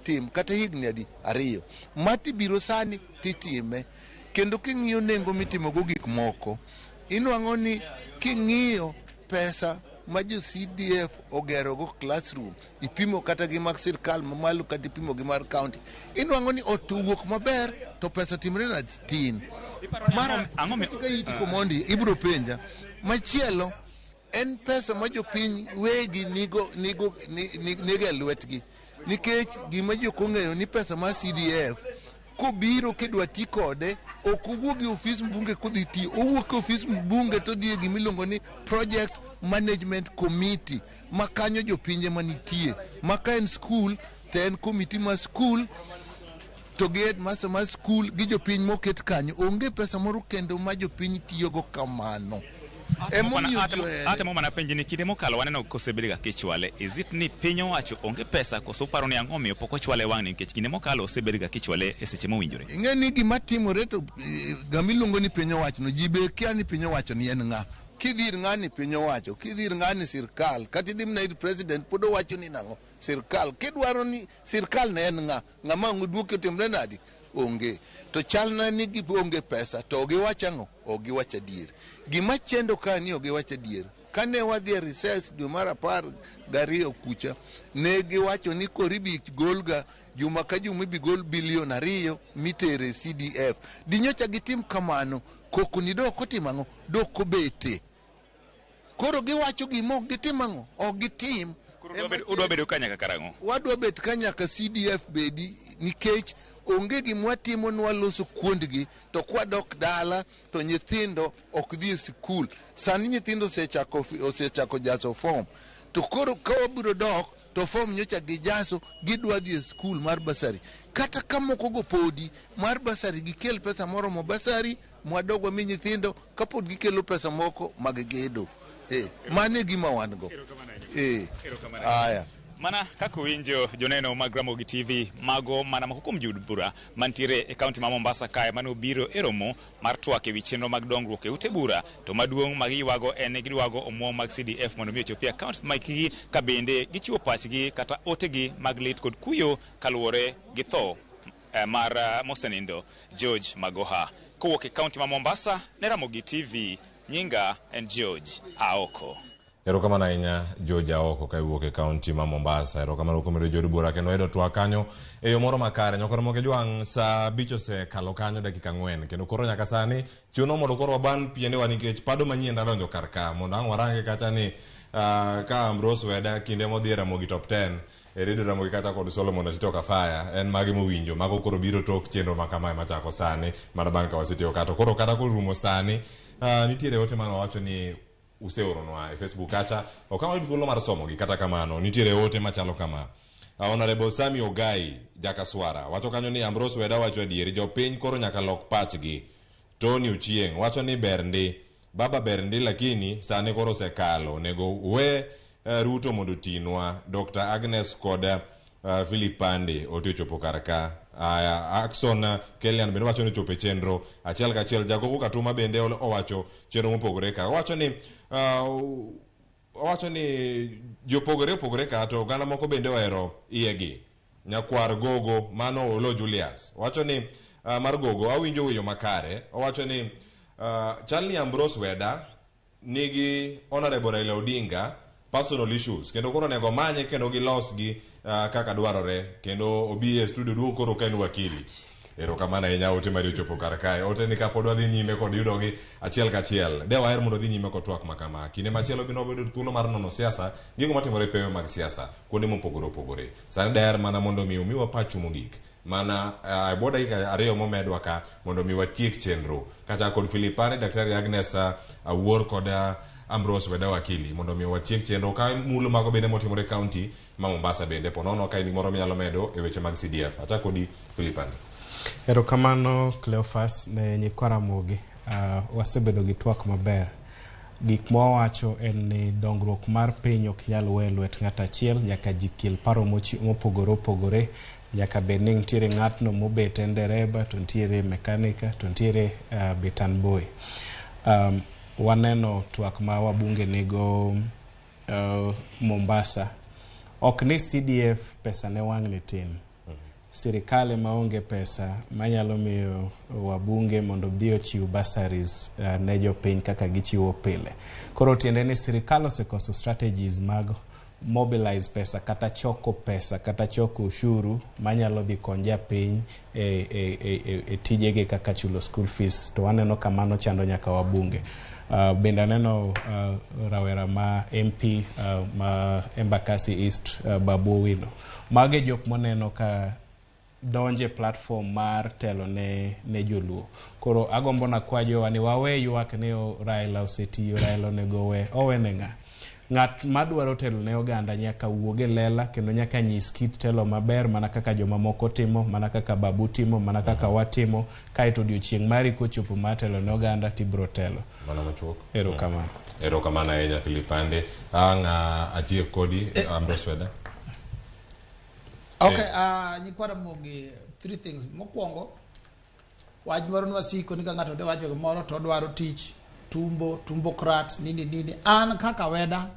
S18: tim kata higni adi ariyo. Mati biro sani titime. Kendo king'iyo nengo mitimogo gik moko, inwang'o ni king'iyo pesa ma jo CDF ogerogo classroom, ipimo kata gi mag sirkal mamalo kata ipimo gi mar county, inwang'o ni ot owuok maber to pesa otimre na tin. Mar ka itieko mondi ibiro penja. Machielo en pesa ma jopiny wegi nigo e lwetgi. Nikech gima ji ok ong'eyo ni pesa mar CDF kobiro kidwa ti kode, ok owuog e ofis mbunge kodhi ti, owuok e ofis mbunge to odhi e gima iluongo ni Project Management Committee, ma kanyo jopinje manitie. Ma ka en school, to en committee mar school, to gi headmaster mar school gi jopiny moket kanyo. Onge pesa moro kendo ma jopiny tiyogo kamano. Emomiyo ji ohere.
S15: Atemo mana penji ni kinde mokalo waneno kosebed ga kichwale. Is it ni piny owacho onge pesa koso uparo ni ang'o omiyo pok ochwale wang'ni nikech kinde mokalo osebed ga kichwale e seche mowinjore?
S18: Ing'e ni gima timore to eh, gama iluongo ni piny owacho no ji be kia ni piny owacho ni en ng'a. Kidhi ir ng'ani piny owacho, kidhi ir ng'ani sirkal, kata idhi mana ir president pod owacho ni nang'o? Sirkal. Kidwaro ni sirkal ne en ng'a? Ng'ama ang' oduoki otimre nadi? Onge. To chalna ni gionge pesa to giwach ang'o? Ok giwach adier. Gima chendo ka ni ok giwach adier. Kane wadhi e recess dwe mar 12 kucha, ne giwacho ni koro ibi golga juma ka juma ibi gol bilion 2 mitere CDF. Dinyocha gitim kamano, koko ni dok otimo ang'o? Dok obete. Koro giwacho gima ok gitim ang'o? Ok gitim.
S15: Koro udwa bedo ka nyaka karang'o?
S18: Wadwa bet ka nyaka CDF bedi nikech onge gima watimo nwaloso kuondgi to kwadok dala to nyithindo ok dhi e sikul. Sani nyithindo osechako jaso form to koro ka wabiro dok to form nyocha gijaso gidwa dhi e skul mar basari. Kata ka moko go podi mar basari gikel pesa moromo basari mwadog wami nyithindo kapod gikelo pesa moko mag gedo. Mano e gima wan go. Aya.
S15: Mana kaka uwinjo joneno mag Ramogi TV, mago mana moko kuom jood bura mantiere e kaunti ma Mombasa kae mane obiro e romo mar twak ewi chenro mag dongruok e ute bura. To maduong' ma giywago en ni gidwago omuom mag CDF mondo mi ochopi e akaunts mekgi ka bende gichiwo pachgi kata otegi mag lit kod kuyo kaluwore gi tho mar mosenindo George Magoha. Kowuok e kaunti ma Mombasa ne Ramogi TV, nyinga en George Aoko.
S1: Erokamano ahinya George Aoko ka iwuok e kaunti ma Mombasa. Erokamano kuom bedo jood bura kendo yudo twak kanyo e yo moro makare. Nyakoro Moke Jwang' saa 5 osekalo kanyo dakika 4 kendo koro nyaka sani chuno mondo koro waban piendewa nikech pado manyien dadonjo kar ka mondo ang' warange kacha ni ka Ambrose Weda kinde modhi e Ramogi Top 10 e Radio Ramogi kata kod Solomon Atito Kafaya en mage mowinjo mago koro biro tok chenro ma kamae machako sani mana bang' ka wasetieko ka to koro kata korumo sani nitiere ote mane wawacho ni useoronwa e Facebook kacha ok wayud thuolo mar somogi kata kamano nitiere ote machalo kama. Honorable Sami Ogai Jakaswara wacho kanyo ni Ambrose Weda wacho adieri jopiny koro nyaka lok pachgi. Tony Ochieng wacho ni ber ndi baba ber ndi lakini sani koro osekalo onego we Ruto mondo otinwa. Dr. Agnes kod Philip Pande ote ochopo kar ka. Akson Kelian bende wacho ni ochopo e chenro achiel kachiel. Jagogo Katuma bende owacho chenro mopogore ka. Owacho ni jopogore opogore ka to oganda moko bende ohero iyegi. Nyakwar Gogo mano Olo Julius wacho ni mar Gogo awinjo weyo makare. Owacho ni chal ni Ambrose Weda nigi Honorable Raila Odinga personal issues kendo koro onego manye kendo gilosgi kaka dwarore kendo obi e studio duong' koro ka en wakili. Erokamano ahinya ote mari ochopo kar kae. Ote ni kapod wadhi nyime kod yudogi achiel kachiel. De waher mondo dhi nyime kod twak makama. Kinde machielo bende wabedo thuolo mar nono siasa, gigo matimore e pewe mag siasa, kuonde mopogore opogore. Sani daher mana mondo mi umiwa pachu mogik. Mana e bwo dakika 2 momedwa ka mondo mi watiek chenro. Kachako kod Philip Pane, Daktari Agnes Awuor kod Ambrose Weda wakili mondo mi watiek chenro ka mulo mago bende motimore e kaunti ma Mombasa bende ponono ka in gimoro minyalo medo e weche mag CDF. Achako kodi Philip Pane.
S2: Erokamano Cleophas ne nyikwa Ramogi. Wasebedo gi twak maber. Gik mwawacho en ni dongruok mar piny ok nyal we lwet ng'ato achiel, nyaka ji kel paro mopogore opogore. Nyaka bed ni nitiere ng'atno mobet en dereba, to nitiere mekanika, to nitiere bitan boy. Waneno twak ma wabunge nigo Mombasa. Ok ni CDF pesa ne wang' ni tin. Sirikal ema onge pesa manyalo miyo wabunge mondo odhi ochiw bursaries ne jopiny kaka gichiwo pile. Koro tiende ni sirikal osekoso strategies mag mobilize pesa kata choko pesa kata choko ushuru manyalo dhi kony japiny e tijege kaka chulo school fees, to waneno ka mano chando nyaka wabunge. Bende aneno rawera ma MP ma Embakasi East, Babu Owino. Mago e jok moneno ka donje platform mar telo ne joluo. Koro agombo na kwa jowa ni wawe ywak ni Raila osetiyo, Raila onego owe, owene ng'a? Ng'at madwaro telo ne oganda nyaka wuog e lela kendo nyaka nyis kit telo maber mana kaka jomamoko timo, mana kaka Babu timo, mana kaka watimo. Kaeto odiochieng' mari kochopo mar telo ne oganda tibiro telo.
S1: Mano machuok.
S2: Erokamano.
S1: Erokamano ahinya Philip Ande. Ang' atiek kodi Ambrose Weda.
S4: Okay, nyikwa Ramogi, three things. Mokwongo, wach moro nwasiko ni ka ng'ato dhi wacho gimoro to odwaro tich, tumbo, tumbocrat, nini nini. An kaka Weda,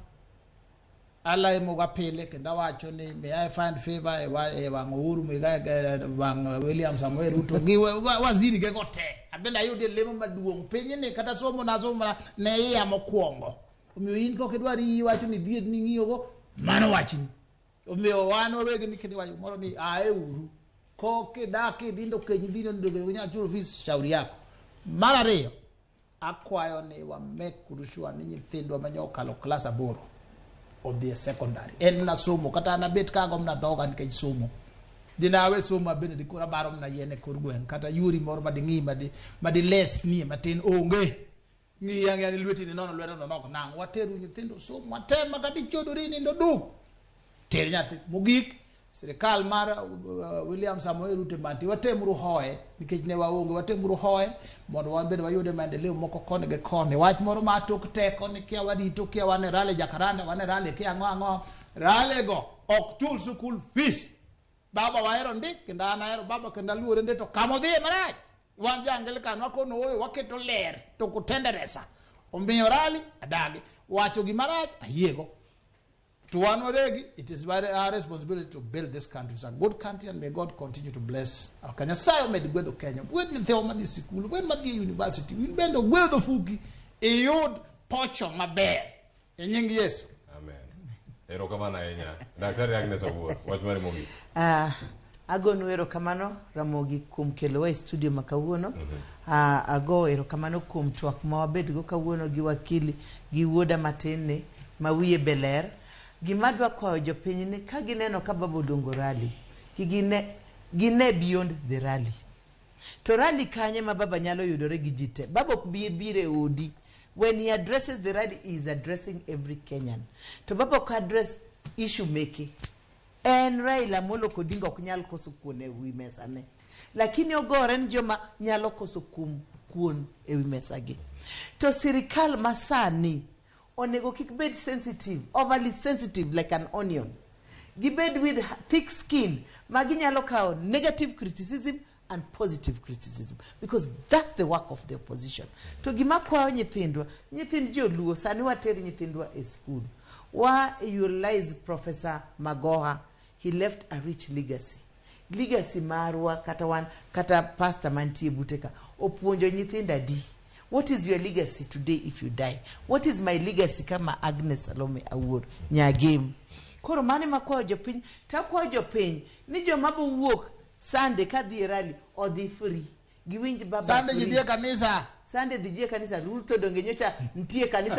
S4: alamoga pile kendo awacho ni may I find favor e, wa, e wang' Uhuru Muigai, e wang' William Samoei Ruto gi waziri ge go te. Abende ayude lemo maduong' pinyni kata somo na somo mana ne iya mokwongo. Omiyo in kok idwar iyi wacho ni dhier ni ng'iyogo, mano wachni. Omiyo wan wawegi ni kendo iwacho gimoro ni ae uru. Kok idak idhindo keny idhindo nindo inyal chulo fees shauri yako. Mar ariyo, akwayo ni wa make sure ni nyithindwa mane okalo klas 8 odhi e secondary. En mana somo kata an abet ka ago mana dhoga nikech somo. Dina awe somo abende dikoro abaro mana yien e kor gweng' kata yori moro mading'i madi les nie matin onge. Ng'i ang'iya ni lweti ni nono lwedo no ok nang'. Wateru nyithindo somo watem kata ichodori nindo duk. Ter nyathi. Mogik, sirikal mar William Samoei Ruto mantie watemuru hoye nikech ne waonge watemuru hoye mondo wan bende wayude maendeleo moko koni gi koni. Wach moro ma tok teko ni kia warito kia wan e rally Jacaranda wan e rally kia ang'o ang'o. Rally go ok chul school fees. Baba wahero ndik kendo an ahero baba kendo aluore ndi to kama odhiye marach. Wan jo Anglican wakono oyo waketo ler to kutenderesa. Omiyo rally adagi. Wacho gima rach ayiego. To wan wawegi, it is our responsibility to build this country. It's a good country and may God continue to bless our Kenya. Nyasaye omed gwedho Kenya. Gwedh nyithiwa madhi sikul, gwedh madhi e university. In bende ogwedho fuki iyud pocho maber. E nying Yesu.
S1: Amen. Erokamano ahinya. Daktari Agnes Awuor, wach mari mogik.
S3: Agonu erokamano Ramogi kuom kelowa e studio ma kawuono. Ago erokamano kuom twak ma wabedgo kawuono gi wakili gi wuoda matin ni ma wiye be ler. Gima adwa kwayo jopiny ni ka gineno ka baba oluongo rally, kik gine beyond the rally. To rally kanye ma baba nyalo yudore gi ji te. Baba ok bi biro e odi. When he addresses the rally, he is addressing every Kenyan. To baba ok address issue meke. En Raila Amolo Odinga ok nyal koso kuon e wi mesa ne. Lakini ogore ni joma nyalo koso kuom kuon e wi mesa gi. To sirikal masani onego kik bed sensitive, overly sensitive like an onion. Gibed with thick skin ma ginyalo kawo negative criticism and positive criticism because that's the work of the opposition. To gima kwayo nyithindwa, nyithind joluo sani water nyithindwa e school. Wa utilize Professor Magoha, he left a rich legacy. Legacy marwa kata wan kata pastor mantie bute ka opuonjo nyithindo adi. What is your legacy today if you die? What is my legacy kama Agnes Salome Awuor Nyagem? Koro mano ema kwayo jopiny, takwayo jopiny ni joma bo wuok Sunday kadhi e rally odhi free. Giwinj baba
S4: Sunday ji
S3: free.
S4: dhi e kanisa.
S3: Sunday dhi ji e kanisa. Ruto donge nyocha nitie kanisa.